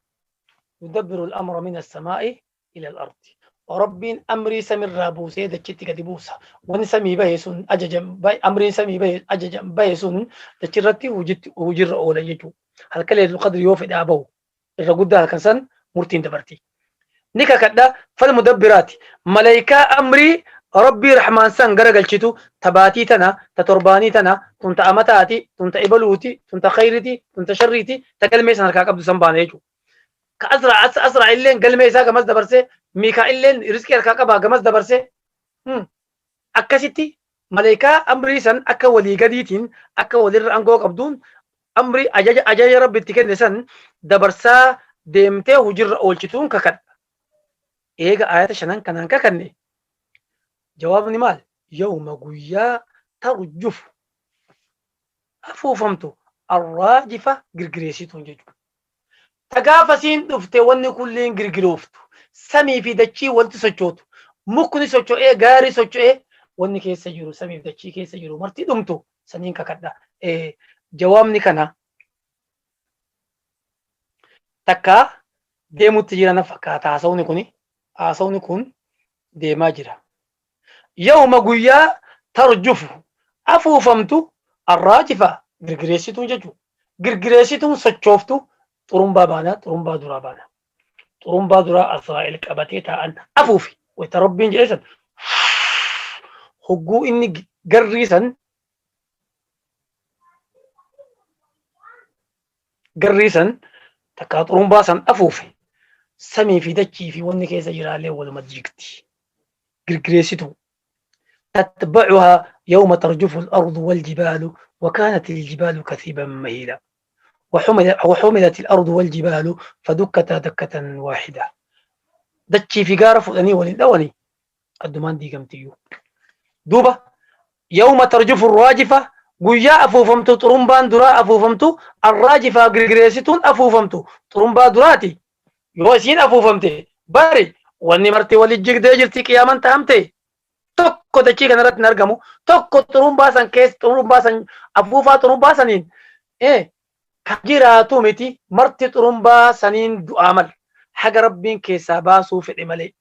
Yudabbiru al-amra min as-samaa'i ila al-ardi. Rabbiin amrii samirraa buusee dachitti gadi buusa. Wanni samii bahe sun ajaja, amriin samii bahe ajaja bahe sun dachirratti hojitti hojirra oola jechuudha. Halkan Laylatul Qadr yoo fedhaa bahu irra guddaa halkan san murtiin dabarti. Ni kakadha fal mudabbiraati. Maleeykaa amrii Rabbii Rahmaan san garagalchitu, ta baatii tana, ta torbaanii tana, tun ta amataati, tun ta ibaluuti, tun ta khayriti, tun ta sharriiti, ta galmee san harkaa qabdu san baana jechuudha. Ka Asra Asra illeen galmee isaa gamas dabarsee Miikaa'illeen rizqii harkaa qabaa gamas dabarsee akkasitti maleekaa amrii san akka walii gadiitiin akka walirra aangoo qabduun amrii ajaja ajaja rabbi itti kenne san dabarsaa deemtee hujirra oolchituun kakadha. Eega ayata shanan kanaan kakanne jawaabni maal? Yawma guyyaa tarjufu afuufamtu arraajifa girgireessituun jechuudha. Ta gaafa siin dhufte wanni kulliin girgirooftu samii fi dachii walitti sochootu mukni socho'ee gaarii socho'ee wanni keessa jiru samii fi dachii keessa jiru marti dhumtu saniin kakadha. Jawaabni kana takka deemutti jira na fakkaata haasawni kun deemaa jira. Yawma guyyaa tarjufu afuufamtu arraajifa girgireessituun jechuudha. Girgireessituun sochooftu xurumbaa baanaa xurumbaa duraa baana. Xurumbaa duraa Azraa'el qabatee taa'an afuufi. Wayita Rabbiin jedhe san hogguu inni garrii san garrii san takkaa xurumbaa san afuufe samii fi dachii fi wanni keessa jiraallee waluma jigti. Girgireessituu. تتبعها يوم ترجف الأرض والجبال وكانت الجبال كثيبا مهيلا وحملت الأرض والجبال فدكتا دكة واحدة دتشي في قارة فلاني وللأولي الدمان دي قمتيو دوبة يوم ترجف الراجفة guyyaa afuufamtu xurumbaan duraa afuufamtu arraajifaa girgireessituun afuufamtu xurumbaa duraati yoo isiin afuufamte bari wanni marti wali jigdee jirti qiyaaman tahamte tokko dachii kanarratti hin argamu tokko xurumbaa san keessa xurumbaa san afuufaa xurumbaa saniin kan jiraatu miti marti xurumbaa saniin du'aa mal haga rabbiin keessaa baasuu fedhe malee.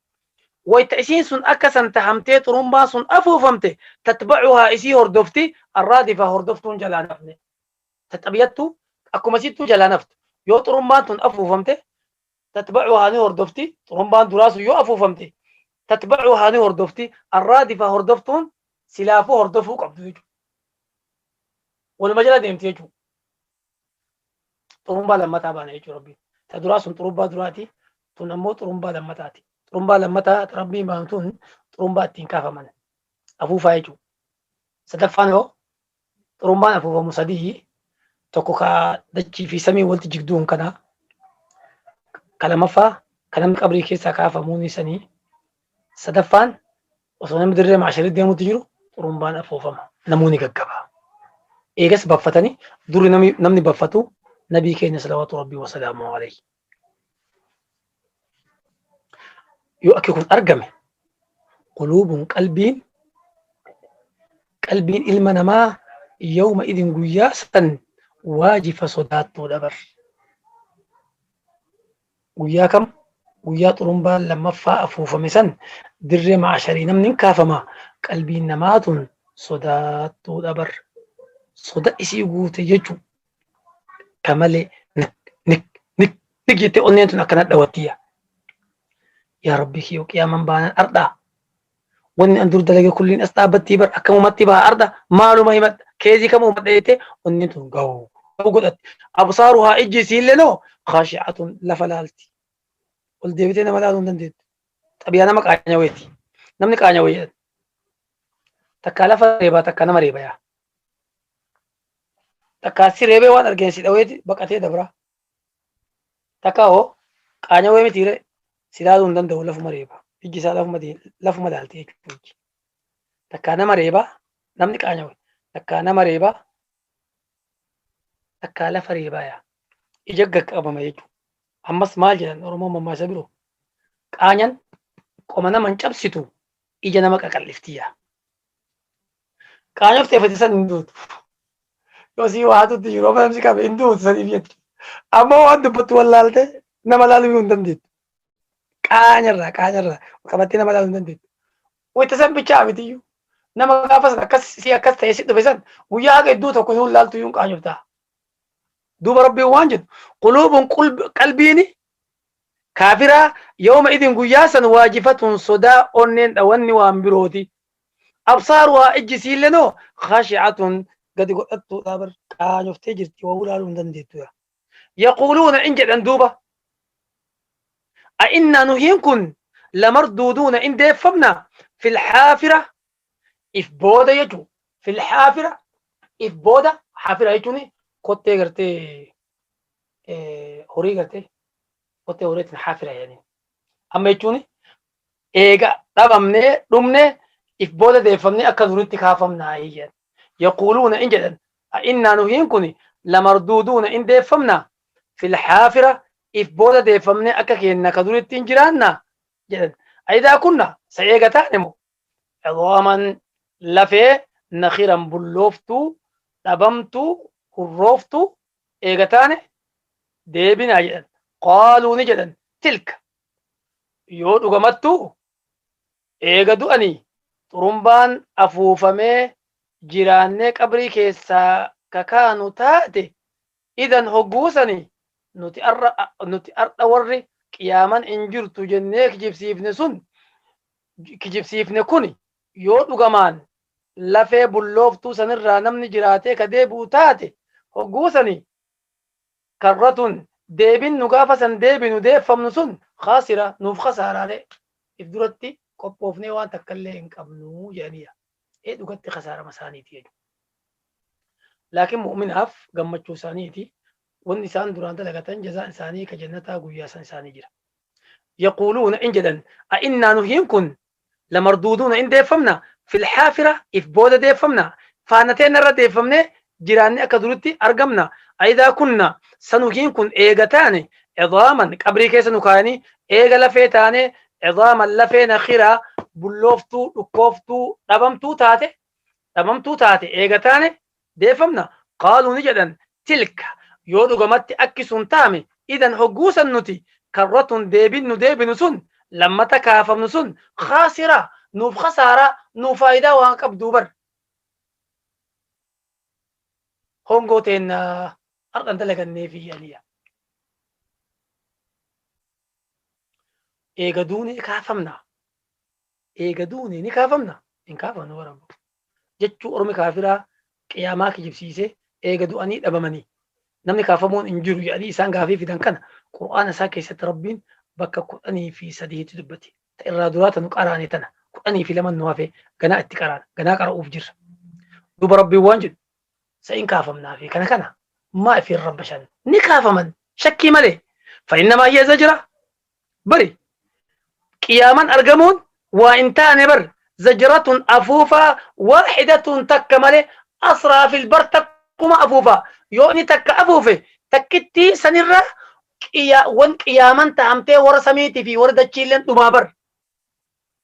Wayta isiin sun akka san tahamtee xurumbaa sun afuufamte tatbacuhaa isii hordofti arraadifa hordoftuun jalaa nafne. Taxabiyattu akkuma isittuu jalaa naftu yoo xurumbaan tun afuufamte tatbacuhaa ni hordofti xurumbaan duraa sun yoo afuufamte tatbacuhaa ni hordofti arraadifa hordoftuun silaafuu hordofuu qabdu jechuudha. Waluma jala deemti jechuudha. Xurumbaa lammataa baana jechuudha rabbiin. Ta duraa sun xurumbaa duraati tun ammoo xurumbaa lammataati. Xurumbaa lammataa rabbiin baanu tun xurumbaa ittiin kaafaman afuufaa jechuudha. Sadaffaan hoo xurumbaan afuufamu sadii tokko ka dachii fi samii walitti jigduun kana ka lamaffaa ka namni qabrii keessaa kaafamuun sanii sadaffaan osoo namni dirree maasharii deemutti jiru xurumbaan afuufama namoonni gaggaba. Eegas baffatanii durri namni baffatu nabii keenya salawaatu rabbii wasalaamu alayhi. Yoo akki kun argame quluubun qalbiin qalbiin ilma namaa yawma idin guyyaa san waajifa sodaattuudha bar. Guyyaa kam guyyaa xurumbaan lammaffaa afuufame san dirree maasharii namni hin kaafama qalbiin namaa tun sodaattuudha bar. Soda isii guute jechuu ka malee nik nik nik nik jettee onneen tun akkana dhawattiya. Yaa Rabbi kiyyo qiyaaman baanan ardhaa. Wanni an dur dalage kulliin as dhaabbattii bar akkamumatti baha arda maaluma himadha keezii kam uumadha jettee onneen tun gahu gahu godhatti. Absaaruhaa ijji isiillee noo khashi'atun lafa laalti. Ol deebitee nama laaluu hin dandeettu. Xabiyaa nama qaanyaweeti. Namni qaanyawee jedhan. Takkaa lafa reebaa takkaa nama reeba yaa. Takkaa si reebee waan argeen si dhaweeti baqatee dabra. Takkaa hoo qaanyawee mitiire si laaluu hin danda'u lafuma reeba. Ijji isaa lafuma lafuma laalti jechuudha. Takkaa nama reeba namni qaanyawe. Takkaa nama reeba takkaa lafa reebaa yaa. Ija gaqqabama jechuudha. Ammas maal jedhan Oromoon mammaaksa biroo qaanyan qoma nama hin cabsitu ija nama qaqallifti yaa. Qaanyoftee fate san hin duutu. Yoo sii waa hatutti jiru amma namsi qabe hin duutu saniif jecha. Amma waan dubbattu wallaalte nama laaluu hin dandeettu. Qaanyarraa qaanyarraa qabattee nama laaluu hin dandeettu. Wayita san bichaa mitiyyuu. Nama gaafa san akkas si akkas ta'e si dhufe san guyyaa haga iddoo tokko yoo laaltu iyyuu hin qaanyoftaa. Duuba rabbiin waan jedhu quluubun qalbiini kaafiraa yooma idin guyyaa san waajifatuun sodaa onneen dhawanni waan birooti. Absaaruhaa ijji isiillee noo khashi'atun gadi godhattuudha bar qaanyoftee jirti waa ulaaluu hin dandeettu yaa. Yaquuluuna in jedhan duuba a'innaa nuhiin kun Lamarduuduuna in deeffamna fil haafira if booda jechuu fil haafira if booda haafira jechuun kottee gartee horii gartee kottee horiitiin haafira jedhanii. Amma jechuun eega dhabamnee dhumnee if booda deeffamnee akka duritti kaafamnaa jedhan. Yaquuluuna in jedhan innaa nuhiin kun lamarduuduuna in deeffamna fil haafira if booda deeffamnee akka keenna ka duritti hin jiraanna jedhan. Ayidaa kunna sa eega taane moo cidhaaman lafee nakhiran bullooftuu dhabamtuu hurrooftuu eega taane deebinaa jedhan. Qaaluu ni jedhan tilka yoo dhugamattuu eega du'anii xurumbaan afuufamee jiraannee qabrii keessaa kakaanu taate idan hogguusanii nuti ar'a warri qiyaaman hin jirtu jennee kijibsiifne sun kijibsiifne kun yoo dhugamaan lafee bullooftuu sanirraa namni jiraatee ka deebi'u taate hogguusanii karratun deebin nu gaafa san deebinu deeffamnu sun khaasira nuuf khasaaraale if duratti qophoofnee waan takka illee hin qabnu jedhaniya. Ee dhugatti khasaarama isaaniiti jechuudha. Laakiin mu'minaaf gammachuu isaaniiti. Wanni isaan duraan dalagatan jazaan isaanii ka jannataa guyyaa san isaanii jira. Yaquuluuna in jedhan a innaa nuhiin kun lamarduuduuna in deeffamna fil haafira if booda deeffamna faanateen irra deeffamne jiraanne akka duritti argamna ayidaa kunna sanuhiin kun eega taane cidaaman qabrii keessa nu kaayanii eega lafee taane cidaaman lafee nakhiraa bullooftuu dhukkooftuu dhabamtuu taate eega taane deeffamna qaaluu ni jedhan tilka yoo dhugamatti akki sun taame idan hogguusan nuti karratun deebinnu deebinu sun lammata kaafamnu sun khaasira nuuf khasaaraa nuuf faayidaa waan qabduu bar hongoo teenna har'an dalagannee fi aniya. Eega duunee kaafamna. Eega duunee ni kaafamna. Hin kaafamnu warra jechuu ormi kaafiraa qiyaamaa kijibsiisee eega du'anii dhabamanii. Namni kaafamuun hin jiru jedhanii isaan gaafii fidan kana Qur'aana isaa keessatti Rabbiin bakka 13tti dubbate. Ta irraa duraa tanu qaraane tana 12 nu hafe ganaa itti qaraana ganaa qara'uuf jirra. Duuba Rabbiin waan jedhu sa'in kaafamnaa fi kana kana maa ifiin rabbashan ni kaafaman shakkii malee. Fa'innamaa hiya zajra bari qiyaaman argamuun waa hin taane bar zajratun afuufaa waahidatun takka malee asraafil bar takkuma afuufaa yoo inni takka afuufe takkittii sanirra wan qiyaaman ta'amtee warra samiitii fi warra dachiilleen dhumaa bar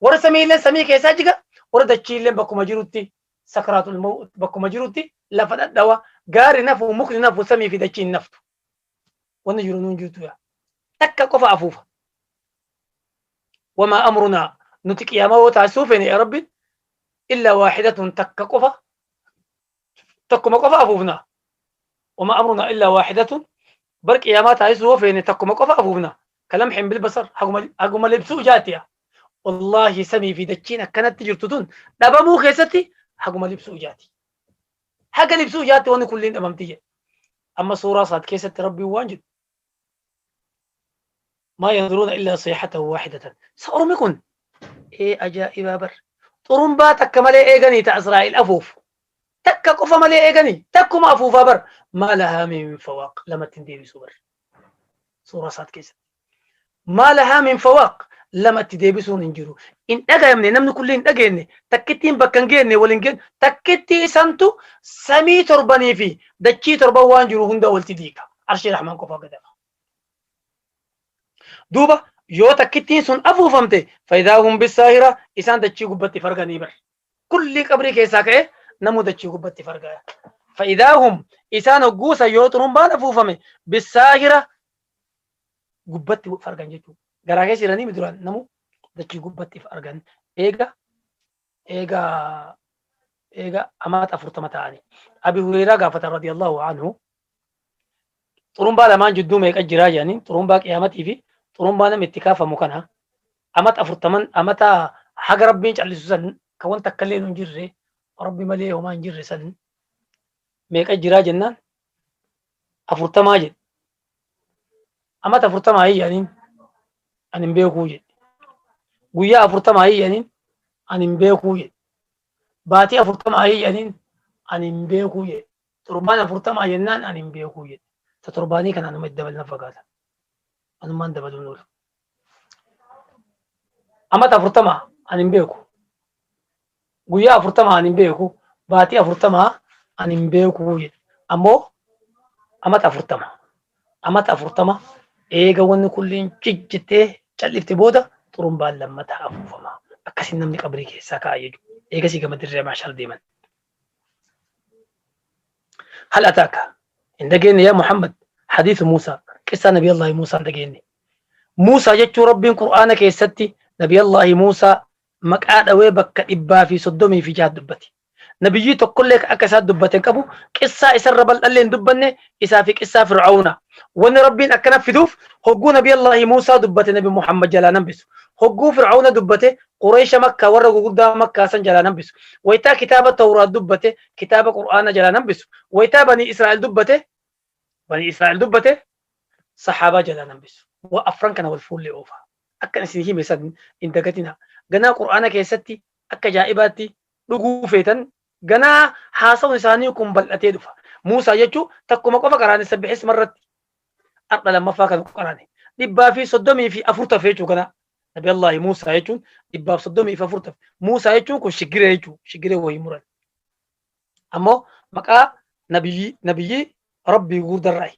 warra samiilleen samii keessaa jiga warra dachiilleen bakkuma jirutti sakraatul mawt bakkuma jirutti lafa dhadhawa gaari nafu mukni nafu samii fi dachiin naftu wanni jiru nuun jirtu yaa takka qofa afuufa wamaa amrunaa nuti qiyaamaa yoo taasisuu feene yaa rabbi illaa waahidatun takka qofa takkuma qofa afuufna wamaa amrunaa illaa waahidatun bar qiyaamaa taasisuu yoo feene takkuma qofa afuufna kalamxin bilbasar haguma libsuu ijaatiya wallaahi samii fi dachiin akkanatti jirtu tun dhabamuu keessatti haguma libsuu ijaati haga libsuu ijaatti wanni kulliin dhabamti jedhe amma suuraa saad keessatti rabbiin waan jedhu maa yanzuruuna illaa sayhatan waahidatan sa ormi kun ee ajaa'ibaa bar xurumbaa takka malee eeganii ta Israa'el afuufu takka qofa malee eeganii takkuma afuufaa bar maa lahaa min fawaaq lamatti hin deebisu bar suuraa saad keessatti maa lahaa min fawaaq lamatti deebisuun hin jiru hin dhagayamne namni kulli hin dhageenye takkittiin bakka hin geenne wal hin geenne takkittii isantu samii torbanii fi dachii torban waan jiru hunda walitti diiga arshii rahmaan qofaa gadafa duuba yoo takkittiin sun afuufamte faayidaa hum bisaahira isaan dachii gubbatti farganii bar kulli qabrii keessaa ka'e namuu dachii gubbatti fargaa faayidaa hum isaan hogguusa yoo xurumbaan afuufame bisaahira gubbatti fargan jechuudha. Garaa keessa jiranii mi duraan namu dachii gubbatti argan eega eega eega amaata 40 ta'anii. Abi Hureyraa gaafatan radiyallahu anhu xurumbaa lamaan jidduu meeqa jiraa jedhanii xurumbaa qiyaamatii fi xurumbaa namni itti kaafamu kana amata 40 amata haga rabbiin callisu san ka wanta akka illee hin jirre rabbi malee homaa hin jirre san meeqa jiraa jennaan 40 jedhe. Amata 40 jedhaniin ani hin beekuu jedhe. Guyyaa 40 hiyyaniin ani hin beekuu jedhe. Baatii 40 hiyyaniin ani hin beekuu jedhe. Torbaan 40 jennaan ani hin beekuu jedhe. Ta torbaanii kana anuma itti dabalina fakkaata. Anummaan dabaluun oolu. Amata 40 ani hin beeku. Guyyaa 40 ani hin beeku. Baatii 40 ani hin beekuu jedhe. Ammoo amata 40. Amata 40 eega wanni kulliin ciccittee callifte booda xurumbaan lammataa afuufama. Akkasiin namni qabrii keessaa ka'a jechuudha. Eegasii gama dirree maashar deeman. Hal ataaka hin dhageenye yaa Muhammad hadiisu Muusaa, qissaa Nabi Allaahi Muusaa hin dhageenye. Muusaa jechuun Rabbiin Qur'aana keessatti Nabi Allaahi Muusaa maqaa dhawee bakka 136 dubbate. Nabiyyii tokkollee ka akka isaa dubbate hin qabu, qissaa isarra bal'allee hin dubbanne, isaa fi qissaa Fir'aawna. Wanni Rabbiin akkana fiduuf hogguu Nabi Allaahi Muusaa dubbate Nabi Muhammad jalaa hambisu. Hogguu Fir'aawna dubbate Qureesha Makkaa warra gurguddaa Makkaa san jalaa hambisu. Waytaa kitaaba Tawraat dubbate kitaaba Qur'aana jalaa hambisu. Waytaa Banii Israa'el dubbate Banii Israa'el dubbate sahaabaa jalaa hambisu. Waa afran kana wal fuullee oofa. Akkan isin hime san hin dagatina. Ganaa Qur'aana keessatti akka ajaa'ibaatti dhuguu feetan ganaa haasawni isaanii kun bal'atee dhufa. Muusaa jechuun takkuma qofa qaraane sabbihisma irratti. Har'a lammaffaa kan qaraane. 134 tafe jechuu ganaa. Nabi Allaahi Muusaa jechuun 134 tafe. Muusaa jechuun kun shiggiree jechuu. Shiggiree wayii muran. Ammoo maqaa nabiyyii Rabbii gurguddarraayi.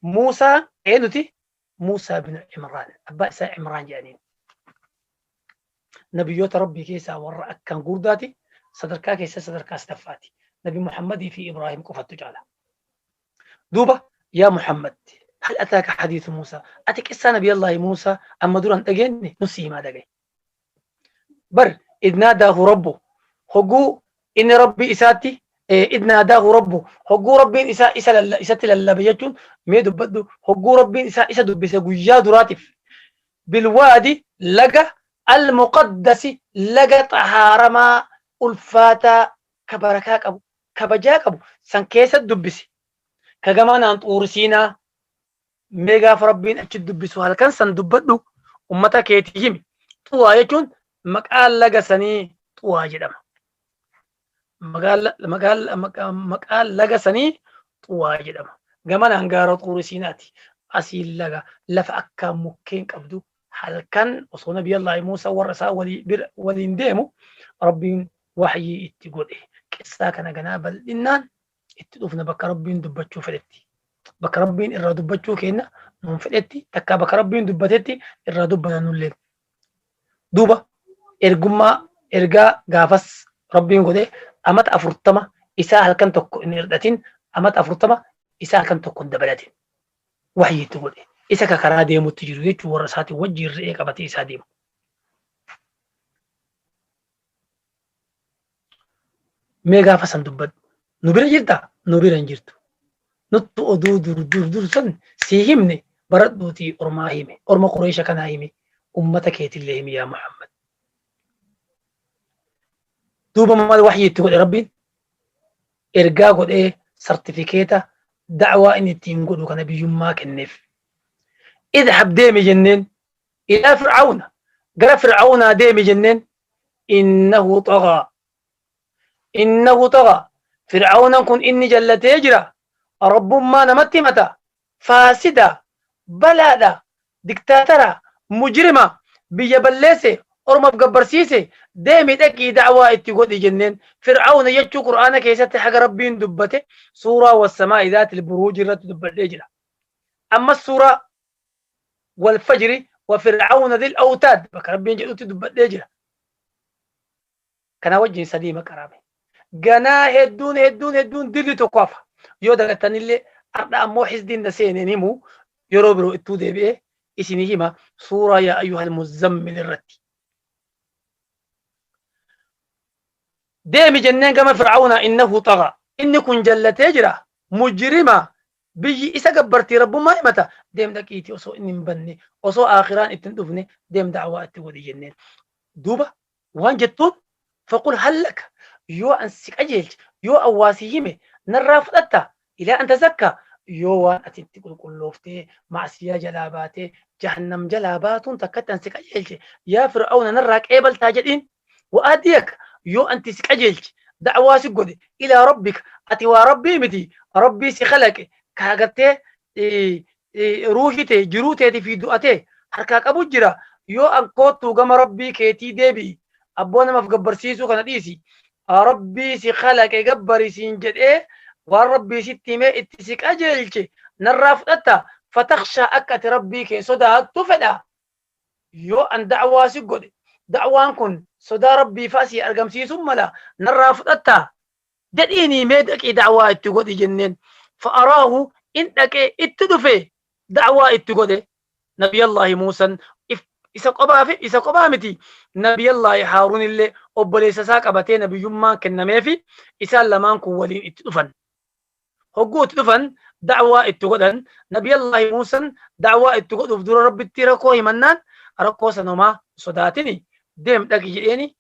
Muusaa eenyuti? Muusaa bin Imraan. Abbaa isaa Imraan jedhaniin. Nabiyyoota Rabbii keessaa warra akkaan gurguddaati. Sadarkaa keessa sadarkaa sadaffaati. Nabi Muhammadii fi Ibraahim qofattu caala. Duuba yaa Muhammad, hal ataaka hadiisu Muusaa, ati qissaa Nabi Allaahi Muusaa amma dura hin dhageenye, nu si himaa dhagaye. Bar idh naadaahu rabbu, hogguu inni Rabbii isaatti, idh naadaahu rabbu, hogguu Rabbiin isaa isa isatti lallabe jechuun mee dubbadhu, hogguu Rabbiin isaa isa dubbise guyyaa duraatiif, bilwaadi, laga, al-muqaddasi, laga xahaaramaa ulfaataa ka barakaa qabu kabajaa qabu san keessa dubbise, ka gamanaan Xuuri Siinaa. Mee gaafa Rabbiin achi dubbisu halkan san dubbadhu, ummata keetii himi. Xuwaa jechuun maqaan laga sanii Xuwaa jedhama. Maqaan laga sanii Xuwaa jedhama. Gamanaan gaara Xuuri Siinaati. Asiin laga, lafa akkaan mukkeen qabdu. Halkan osoo Nabi Allaahi Muusaa warra isaa waliin deemu Rabbiin wahyii itti godhe. Qissaa kana ganaa bal'innaan itti dhufna bakka Rabbiin dubbachuu fedhetti. Bakka Rabbiin irraa dubbachuu keenna nuun fedhetti, takkaa bakka Rabbiin dubbatetti irraa dubbana nulleen. Duuba ergummaa ergaa gaafas Rabbiin godhe amata 40 isaa halkan tokko hin hirdhatin, amata 40 isaa halkan tokko hin dabalatin. Wahyii itti godhe. Isa ka karaa deemutti jiru jechuun warra isaatiin wajjiin re'ee qabatee isaa deemu. Mee gaafa san dubbadhu. Nu bira jirtaa? Nu bira hin jirtu. Nuttu oduu dur dur dur san sii himne, baradhuutii ormaa hime. Orma Qureesha kanaa hime. Ummata keetillee himi yaa Muhammad. Duuba maal waxyii itti godhe Rabbiin? Ergaa godhee sartifikeeta da'waa inni ittiin godhu kana biyyummaa kenneef. Idhab, deemi jenneen, ilaa Fir'aawna, gara Fir'aawnaa deemi jenneen. Innahu xagaa, innahu xagaa, Fir'aawnan kun inni jallatee jira, rabbummaa namatti himata, faasida, balaadha, diktaatara, mujrima, biyya balleesse, ormaaf gabbarsiise. Deemi dhaqii da'waa itti godhi jenneen. Fir'aawna jechuu Qur'aana keessatti haga Rabbiin dubbate suuraa wassamaa'i dhaatil buruuj irratti dubbadhee jira. Ammas suuraa walfajri wa fir'aawna dhil awtaad bakka Rabbiin jedhutti dubbadhee jira. Kana wajjin sadii maqarame. Ganaa hedduun hedduun hedduun dilli tokko hafa. Yoo dagattanillee ardha ammoo xisdiin na seeneen himu, yeroo biroo ittuu deebi'ee isinii hima suuraa yaa ayyuhal muzzammil irratti. Deemi jenneen gama Fir'aawnaa, innahu xagaa. Inni kun jallatee jira. Mujrima, biyyi isa gabbartii, rabbummaa himata. Deem dhaqiitii osoo inni hin banne, osoo aakhiraan itti hin dhufne, deem da'waa itti godhi jenneen. Duuba waan jettuun, faqul hal laka, yoo an si qajeelche, yoo an waa si hime narraa fudhatta, ilaa an tazakkaa, Yoo waan ati itti qulqullooftee ma'asiyaa jalaa baatee jahannam jalaa baatuun takkatti an si qajeelche, yaa Fir'aawna, narraa qeebaltaa jedhiin. Wa'aadiyaka, yoo anti si qajeelche, da'waa si godhe, ilaa rabbika, ati waa rabbii miti, rabbii si kalaqe ka agartee ruuhii ta'e jiruu teetii fi du'atee harkaa qabu jira. Yoo an koottuu gama rabbii keetii deebi'i, abboo namaaf gabbarsiisuu kana dhiisi, rabbii si kalaqe gabbarisiin jedhee waan rabbii sitti himee itti si qajeelche narraa fudhatta. Fatakshaa, akka ati rabbii kee sodaattu fedha. Yoo an da'waa si godhe, da'waan kun sodaa rabbii fa'a si argamsiisuun mala, narraa fudhatta jedhiinii mee dhaqii da'waa itti godhi jenneen. Fa'araahu, in dhaqee itti dhufe, da'waa itti godhe. Nabiyallaahi Muusan isa qophaa fi isa qophaa miti, Nabiyallaahi Haaruun illee obboleessa isaa qabatee nabiyyummaan kennameefi isaan lamaan kun waliin itti dhufan. Hogguu itti dhufan da'waa itti godhan. Nabiyallaahi Muusan da'waa itti godhuuf dura rabbitti rakkoo himannaan, rakkoo sanumaa sodaatini, deem dhaqi jedheeni.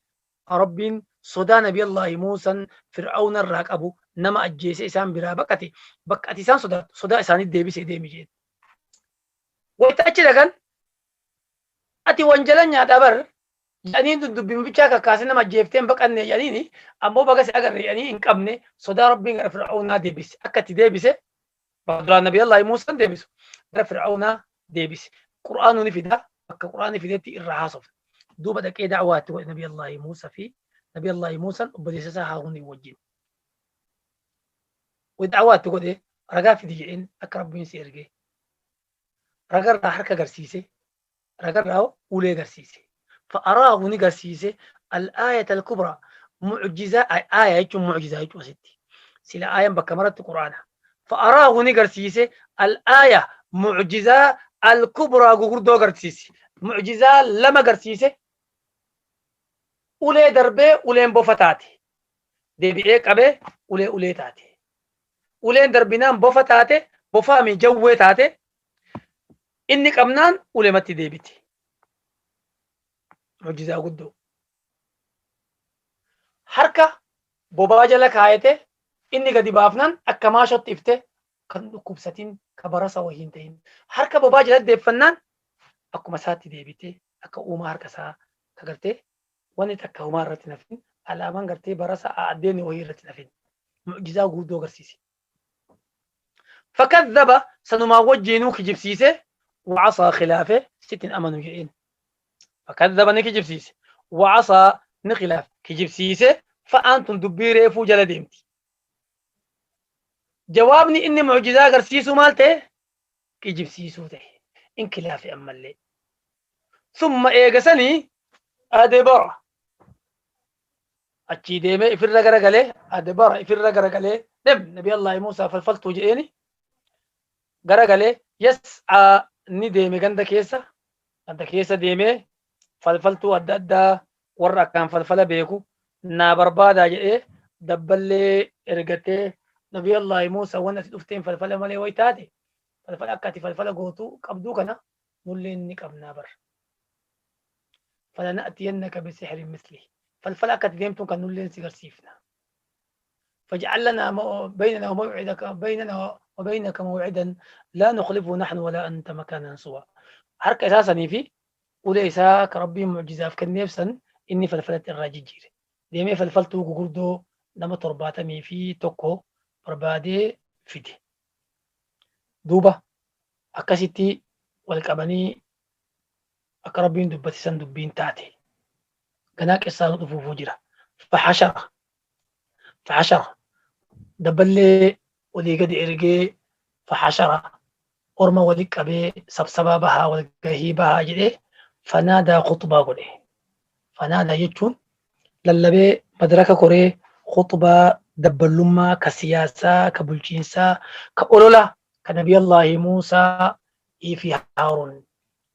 Rabbiin sodaa Nabiyallaahi Muusan Fir'aawna irraa qabu, nama ajjeese isaan biraa baqate, bakka ati isaan sodaattu sodaa isaanii deebisee deemi jedheen. Wayita achi dhaqan, ati wanjala nyaadhaa bar jedhanii, dudubbiin bichaa kakkaasee nama ajjeeftee hin baqanne jedhaniini, ammoo baga si agarre jedhanii hin qabne. Sodaa rabbiin gara Fir'aawnaa deebise. Akka itti deebise duraan Nabiyallaahi Muusaan deebisu gara Fir'aawnaa deebise. Qur'aanuu ni fida, bakka Qur'aanni fidetti irraa haasofna. Duuba dhaqee da'waa itti godhe Nabiyallaahi Muusaa fi Nabiyallaahi Muusaan obboleessa isaa Haaruunii wajjin. Da'waa itti godhe, ragaa fidi jedheen akka rabbiin si ergee. Ragarraa harka agarsiise, ragarraa ulee agarsiise. Fa'araahu, ni garsiise, al-aayata al-kubraa, mu'jizaa. Aaya jechuun mu'jizaa jechuun asitti sila aayan bakka maratti quraana. Fa'araahu, ni garsiise, al-aaya, mu'jizaa, al-kubraa, gugurdoo agarsiise. Mu'jizaa lama agarsiise: ulee darbee uleen bofa taate, deebi'ee qabee ulee ulee taate, uleen darbinaan bofa taate, bofaami jawwee taate, inni qabnaan ulematti deebite. Mu'jizaa guddoo. Harka bobaa jala kaayete, inni gadi baafnaan akka maashotti ifte, kan dhukkubsatin, ka barasa wayii hin ta'in. Harka bobaa jala deeffannaan akkuma isaatti deebite, akka uumaa harka isaa ka gartee wanni takka homaa irratti nafin, alaamaan gartee barasa addeenni wayii irratti nafin. Mu'jizaa guddoo agarsiise. Fakadhaba, sanumaan wajjiinuu kijibsiise, wacasaa, khilaafe, sittin amanu jedheen. Fakadhaba, ni kijibsiise, wacasaa, ni khilaafe. Kijibsiise fa'aan tun dubbii reefuu jala deemti. Jawaabni inni mu'jizaa agarsiisuu maal ta'e? Kijibsiisuu ta'e. In khilaafe ammallee. Summa, eegasanii, adbara, achii deemee ifirra garagalee, adbara, ifirra garagalee dem. Nabi Allah Musaa falfaltuu jedheeni garagalee, yas'aa, ni deeme ganda keessa. Ganda keessa deemee falfaltuu adda addaa, warra akkaan falfala beeku naa barbaadaa jedhee dabballee ergatee. Nabi Allah Musaa, wanni ati dhufteen falfala malee way taate, falfala akka ati falfala gootu qabduu kana nullee ni qabnaa bar. Falana'tiyannaka bisihrin misli, falfala akka ati deemtuun kan nulleen si garsiifna. فاجعل لنا بيننا وموعدك بيننا وبينك موعدا لا نخلفه نحن ولا أنت مكانا سوى. Harka isaa sanii fi ulee isaa ka rabbiin mu'jizaaf kenneef san inni falfalatti irraa jijjiire. Deemee falfaltuu gugurdoo nama 71 barbaadee fide. Duuba akkasitti wal qabanii akka rabbiin dubbate san dubbiin taate. Ganaa qissaanu dhufuufuu jira. Fahashara. Fahashara. Dabballee olii gadi ergee, fahashara, orma wali qabee, sabsabaa bahaa, walgahii bahaa jedhee, fanaadaa, khutbaa godhe. Fanaadaa jechuun lallabee, madraka koree, khutbaa dabballummaa ka siyaasaa, ka bulchiinsaa, ka olola, ka Nabiyallaahi Muusaa fi Haaruun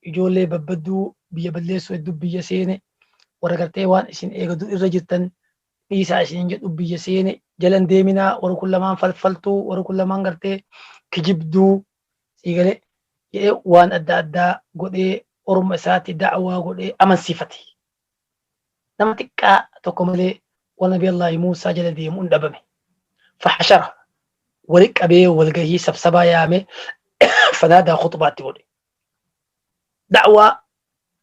ijoollee babbadduu biyya balleessuu hedduu biyya seene, warra gartee waan isin eegadu irra jirtan dhiisaa isin jedhu biyya seene, jalan deeminaa, warri kun lamaan falfaltuu, warri kun lamaan gartee kijibduu siigalee jedhee waan adda addaa godhee orma isaatti da'waa godhee amansiifate. Nama xiqqaa tokko malee waan Nabi Allaahi Muusaa jala deemu hin dhabame. Fahashara. Walitti qabee walgahii sabsabaa yaame, fanaadaa khuxbaatti godhe. Da'waa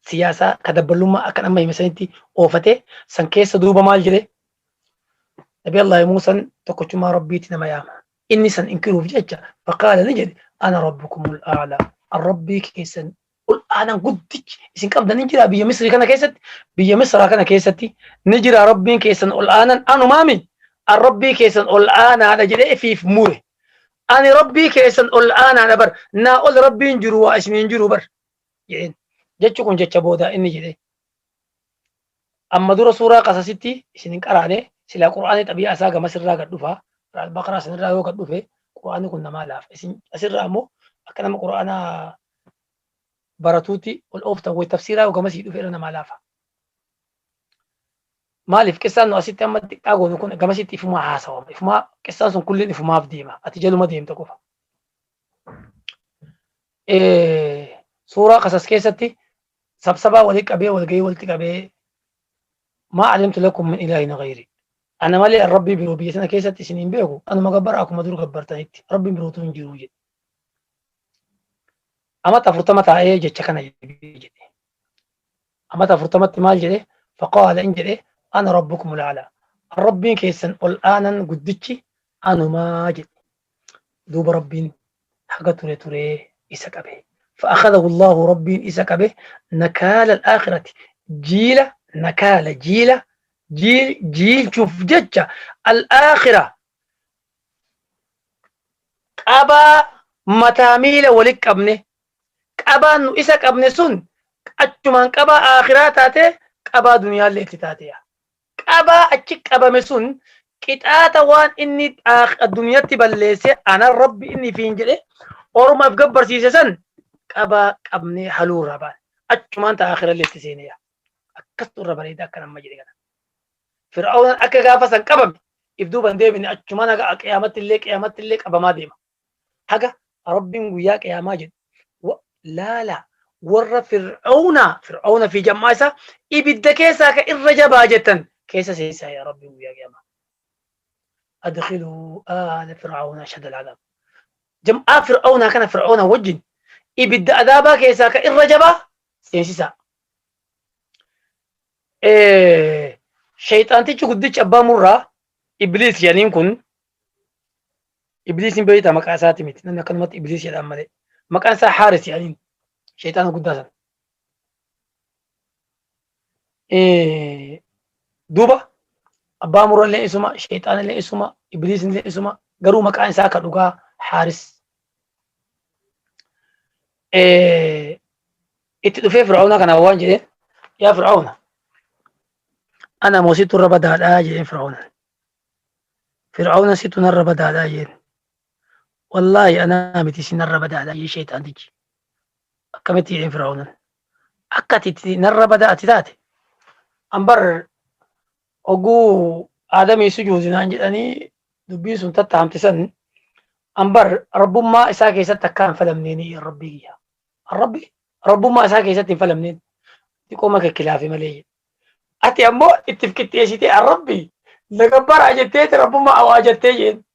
siyaasaa ka dabballummaa akkan amma hime sanitti oofate. San keessa duuba maal jedhe? Nabi Allah Muusan tokkochummaa Rabbiitti nama yaama. Inni san inkiruuf jecha faqaala, ni jedhe, "Ana rabbukumul a'laa," an Rabbii keessan ol aanaan guddichi isin qabdan ni jira biyya Misrii kana keessatti, biyya Misraa kana keessatti ni jira. Rabbiin keessan ol aanan anumaami, an Rabbii keessan ol aanaadha jedhee ifiif mure. Ani Rabbii keessan ol aanaadha bar, naa ol Rabbiin jiru waa isiniin jiru bar jedheen. Jechi kun jecha boodaa inni jedhe. Amma dura suuraa Qasasitti isin hin qaraane. Silaa Qur'aanii xabii'aa isaa gamasirraa gad dhufa. Albaqaraa sanirraa yoo gad dhufe Qur'aanni kun namaa laafa. Isin asirraa ammoo akka nama Qur'aanaa baratuutti ol ooftan wayi, tafsiiraa yoo gamasii dhufe irra namaa laafa. Maaliif qissaan nu asitti amma xiqqaa goonu kun gamasitti ifumaa haasawama. Ifumaa qissaan sun kulliin ifumaaf deema. Ati jaluma deemta qofa. Suuraa Qasas keessatti sabsabaa walitti qabee, walgahii walitti qabee, "Maa alimtu lakum min ilaahin ghayri," ana malee Rabbii biroo biyya sana keessatti isin hin beeku, anuma gabbara akkuma dur gabbartanitti, Rabbiin birootu hin jiru jedhe. Amata 40 taa'ee jecha kana jedhe. Amata 40tti maal jedhe? Faqaala, in jedhe, "Ana rabbukum al'alaa," Rabbiin keessan ol aanan guddichi anumaa jedhe. Duuba Rabbiin haga ture turee isa qabe. فأخذه الله، ربين إسا قبه نكال الآخرة، جيلة نكال جيلة جيل جيل، شوف جتة الآخرة qabaa mataa miila walit qabne. Qabaan nu isa qabne sun achumaan qabaa aakhiraa taate, qabaa duniyaallee itti taate. Qabaa achi qabame sun qixaata waan inni addunyaatti balleesse, ana Rabbi inni fiin jedhe ormaaf gabbarsiise san qabaa qabnee haluu irraa baane, achumaan ta aakhirallee itti seene. Akkastu irra bareeda akka nama jedhe kana. Fir'aawnan akka gaafa san qabame if duuban deebine, achumaan haga qiyaamatti illee qabamaa deema. Haga Rabbiin guyyaa qiyaamaa jedhu, laala, warra Fir'aawna, Fir'aawna fi jammaa isaa ibidda keessaa ka irra jabaa jettan keessa seensaa yaa Rabbiin guyyaa qiyaamaa. "أدخلوا آل فرعون أشد العذاب." Jam'aa Fir'aawnaa kana Fir'aawna wajjin ibidda adaabaa keessaa ka irra jabaa seensisaa. Shayxaantichi guddichi abbaa murraa Ibliis jedhaniin kun, Ibliisiin beektaa? Maqaa isaati miti, namni akkanumatti Ibliis jedhaan malee maqaan isaa Haaris jedhaniin, shayxaana guddaa sana. Duuba abbaa murrallee isuma, shayxaanillee isuma, Ibliisinillee isuma, garuu maqaan isaa ka dhugaa Haaris. Itti dhufee Fir'auna kana waan jedheen, "Yaa Fir'auna, ana moo situ irra badaadhaa?" jedheen Fir'auna. Fir'auna, "Situ narra badaadhaa?" jedheen. "Wallaahi anaa miti, si narra badaadhaa," jedhee shayxaantichi. "Akkamitti?" jedheen Fir'aunan. "Akka ati itti narra badaa ati taate, ambar oguu Aadamii sujuudinaan jedhanii dubbiin sun tattaamte san, ambar rabbummaa isaa keessatti akka hin falamneeni Rabbii kiyya. Rabbi rabbummaa isaa keessatti hin falamneen, xiqqooma kekkilaafi malee. Ati ammoo ittif qixxeessitee Rabbi na gabbaraa jetteeti rabbummaa awaa jettee," jeen.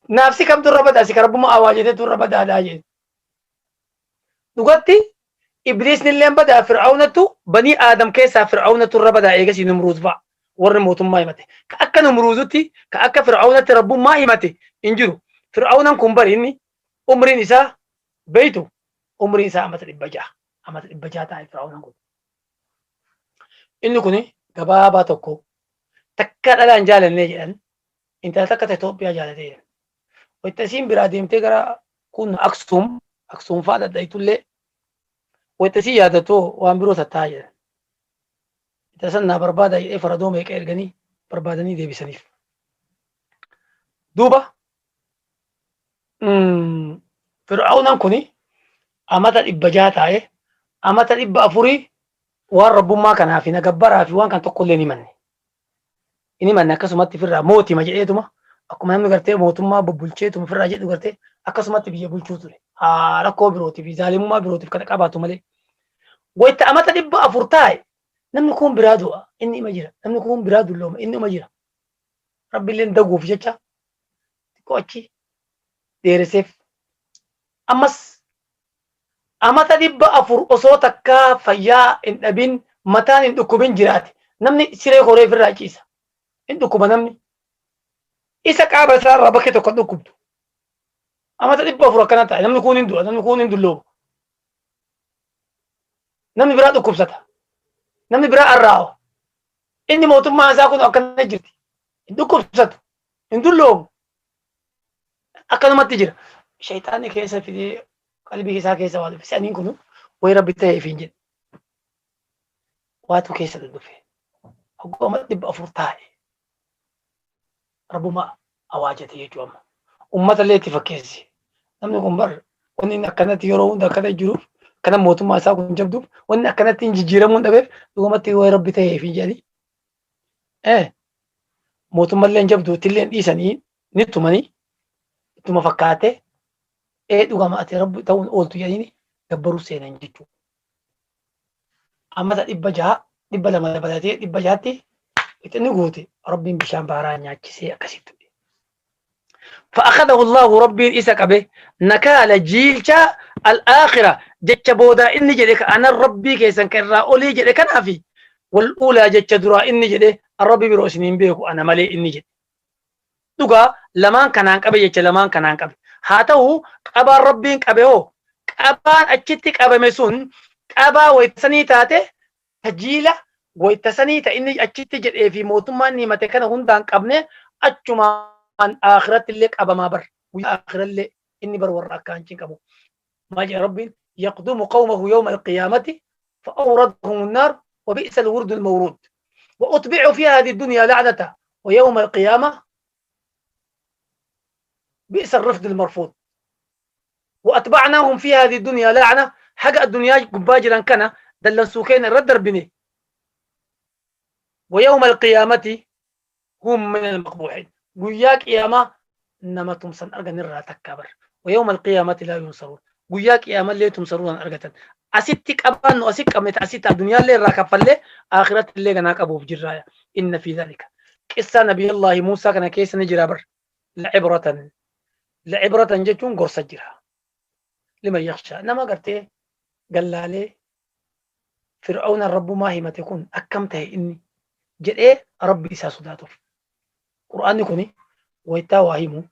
"Naafsi kamtu irra badaa? Si ka rabbummaa awaa jetteetu irra badaadhaa," jeen. Dhugatti Ibliisni illee badaa, Fir'aawnatu banii Aadam keessaa Fir'aawnatu irra badaa, eegasii Numruuz fa'a warri mootummaa himate. Ka akka Numruuzutti, ka akka Fir'aawnatti rabbummaa himate hin jiru. Fir'aawnan kun bari inni umriin isaa beeytu, umriin isaa amata 600, amata 600 taa'e Fir'aawnan kun. Inni kun gabaabaa tokko takka dhalaan jaalannee jedhan, intala takka ta Itoophiyaa jaalatee jedhan. Wayita isiin biraa deemtee gara kun Aksuum fa'aa dhadhaytullee, wayita isii yaadatoo waan biroo tattaa jedhan. Intala san naa barbaada jedhee faradoo meeqa erganii barbaadanii deebisaniif. Duuba Fir'aawnan kuni amata 600 taa'e, amata 400 waan rabbummaa kanaa fi nagabbaraa fi waan kan tokko illee hin himanne. Hin himanne, akkasumatti firraa mootima jedheetuma, akkuma namni gartee mootummaa bubbulcheetuma firraa jedhu gartee akkasumatti biyya bulchuu ture. Haa rakkoo birootiif fi zaalimummaa birootiif kana qabaatu malee. Wayita amata 400 taa'e namni kun biraa du'a, inni ima jira, namni kun biraa dullooma, inni ima jira. Rabbi illee daguuf jecha xiqqoo achi Dheeresseef. Ammas amata 400 osoo takkaa fayyaa hin dhabin, mataan hin dhukkubin jiraate. Namni siree koree ofirraa ciisa. Hin dhukkuba namni. Isa qaama isaa irraa bakkee tokko hin dhukkubdu. Amata 400 akkana ta'e. Namni kuun hin du'a, namni kuun hin dullooma. Namni biraa dhukkubsata. Namni biraa arraawa. Inni mootummaa isaa kun akkana jirti. Hin dhukkubsatu. Hin dulloomu. Akkanumatti jira. Shayxaanni keessa fidee qalbii isaa keessa waa dhufe. Saniin kun wayi rabbi ta'eef hin jedhe. Waatu keessa dhufe. Hogguu amma 400 taa'e. Rabbuma awaajate jechuu amma. Ummata illee itti fakkeessi. Namni kun bar wanni inni akkanatti yeroo hunda akkana jiruuf, akkana mootummaa isaa kun jabduuf, wanni akkanatti hin jijjiiramuu hin dhabeef, dhugumatti wayi rabbi ta'eef hin jedhanii. Mootummaa illee hin jabdu, ittillee hin dhiisanii, ni tumanii ittuma fakkaatee, dhugama ati rabbi ta'uun ooltu jedhanii gabbaruu seenan jechuudha. Amata 600, 200 dabalatee 600tti itti guute. Rabbiin bishaan baaraa nyaachisee akkasitti. فأخذه الله ربي إسا قبه نكال جيلشا الآخرة جتش بودا إني جدك أنا ربي كيسن كرا أولي جدك أنا في والأولى جتش درا إني جده الربي بروسنين بيكو أنا مالي إني جد دوغا لمان كنان قبه جتش لمان كنان قبه هاتو قبا ربي قبه هو قبان أجتك قبه مسون قبا ويتسني تاتي تجيلة ويتسني تا إني أجتك جد في موتما إني متكنا هندان قبنه أجما آخرت اللي قبا ما بر آخر اللي إني بر وراك كان قبو ما جاء ربي يقدم قومه يوم القيامة فأوردهم النار وبئس الورد المورود وأتبعوا في هذه الدنيا لعنة ويوم القيامة بئس الرفد المرفوض وأتبعناهم في هذه الدنيا لعنة حق الدنيا قباجرا كان دلن سوكين الردر بني ويوم القيامة هم من المقبوحين قياك يا إنما تمسن أرجن الرا تكبر ويوم القيامة لا ينصرون قياك يا ما اللي تمسرون أرجتن أستك أبان وأسك أمت أست الدنيا اللي راكب فله آخرة اللي جناك أبو بجرايا إن في ذلك قصة نبي الله موسى كان كيس نجرابر لعبرة لعبرة جتون قرص جرا لمن يخشى إنما قرتي قال لي فرعون الرب ما هي ما تكون أكمته إني جد إيه ربي ساسوداتو قرآن كوني ويتا واهمو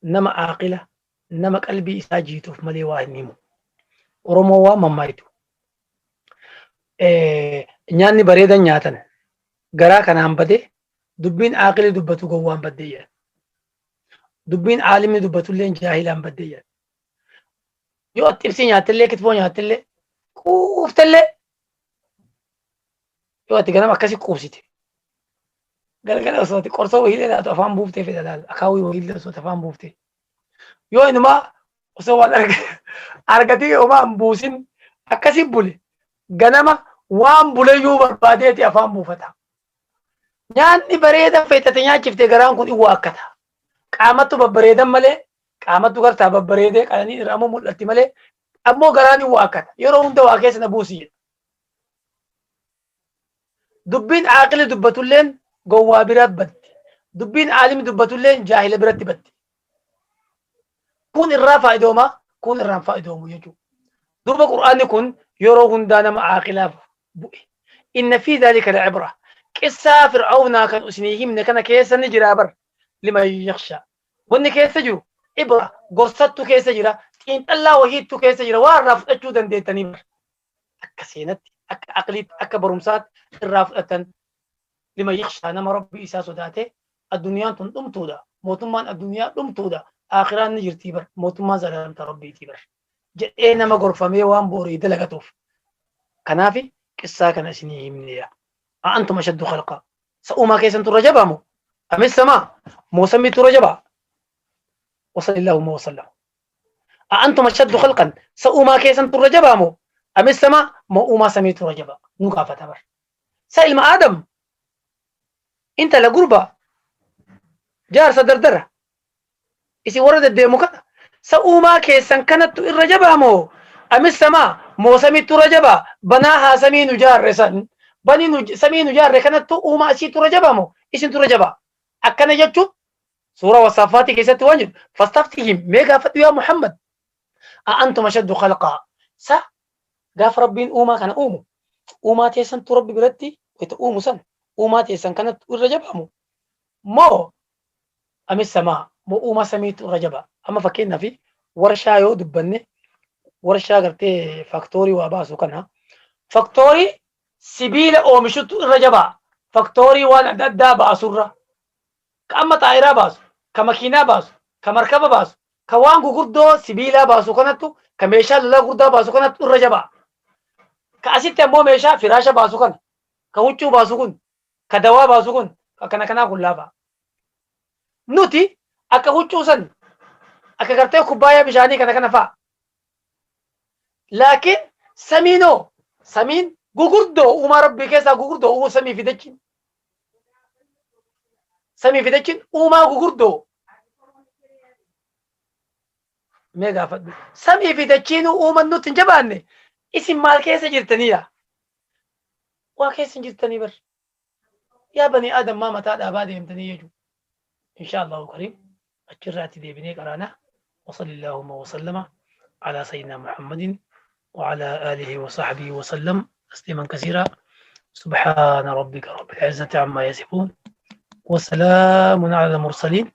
نما عاقلة نما قلبي إساجيتو في ملي واهمو ورموا ممايتو نياني بريدا نياتن غرا كان هم بدي دبين عاقل دبتو قوان بدي دبين عالم دبتو لين جاهل هم بدي يو أتبسي نياتلي كتبو نياتلي كوفتلي يو أتكلم أكاسي كوبسيتي قال قال صوتي قرصة وهي لا تفهم بوفتي في دلال أكاوي وهي لا تفهم بوفتي يو إنما وسوى أرجتي وما أمبوسين أكاسي بولي جنما وام بولي يو برباديتي أفهم بوفتا يعني بريدة فيتتنيا شفت جرام كن إيوه أكتا قامتو ببريدة ملي قامتو قرطة ببريدة قالني رامو ملتي ملي أمو جراني وأكتا يرون دواكيس نبوسي دبين عاقل دبتولين قوا برات بد دبين عالم دبتولين جاهل برات بد كون الرافع دوما كون الرافع دوما يجو دوب القرآن يكون يرو هندانا مع عاقلا إن في ذلك العبرة كسا فرعون كان أسنيهم نكنا كيسا نجرابر لما يخشى ون كيسا جو إبرة قصتو كيسا جرا إن الله وهيتو كيسا جرا وارف أجودا ديتني أكسينت أك عقليت أك برمسات الرافقة لما يخشى نما ربي إساس ذاته الدنيا تنتم تودا موتمان الدنيا تنتم تودا آخران نجر تيبر موتمان زلالم تربي تيبر جئنا ما غرفة ميوان بوري دلقتوف كنافي قصة كان سنين منيا أنتم أشد خلقا سأوما كيسن ترجبامو أم السماء موسمي ترجبا وصل اللهم وسلم أنتم أشد خلقا سأوما كيسن ترجبامو أم السماء مو سمي ترجبا نقافة تبر سائل ما آدم انت لقربة جار صدر إسي ورد الديمو سأوما كيسن كانت الرجبامو أم السماء موسمي ترجبا بناها سمي نجار رسن بني سمي نجار كانت أوما أسي ترجبامو إسن ترجبا أكنا جتشو Suuraa Wasaafaatii keessatti waan jedhu fastaftihim mee gaafadhu yaa Muhammad a antum ashaddu khalqaa sa gaafa Rabbiin uumaa kana uumu uumaa teessantu Rabbi biratti wayta uumu san uumaa teessan kanatti irra jabaamu moo amis samaa moo uumaa samiitu irra jabaa. Amma fakkeenyaaf warshaa yoo dubbanne warshaa gartee faktoorii waa baasu kana faktoorii sibiila oomishutu irra jabaa faktoorii waan adda addaa baasurra ka amma xaayiraa baasu, ka makiinaa baasu, ka markaba baasu, ka waan gugurdoo sibiilaa baasu kanattu, ka meeshaa lolaa gurguddaa baasu kanattu irra jabaa. Ka asitti ammoo meeshaa firaasha baasu kana, ka huccuu baasu kun, ka dawaa baasu kun, ka kana kanaa kun laafaa. Nuti akka huccuu san, akka gartee kubbaayyaa bishaanii kana kana fa'a. Laakiin samiinoo, samiin gugurdoo uumaa Rabbii keessaa gugurdoo uumuu samii fi dachiin. Samii fi dachiin uumaa gugurdoo. Mee gaafadhu. Samii fi dachiinuu uuman nutti hin jabaanne isin maal keessa jirtaniidha? Waa keessa hin jirtanii bar. Yaa banii Aadam maa mataa dhaabaa deemtanii jechuudha. Insha Allahu kariim achirraatti deebinee qaraana. وصلى اللهم وسلم على سيدنا محمد وعلى آله وصحبه وسلم تسليما كثيرا. سبحان ربك رب العزة عما يصفون وسلام على المرسلين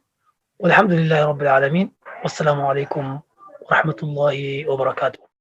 والحمد لله رب العالمين، والسلام عليكم ورحمة الله وبركاته.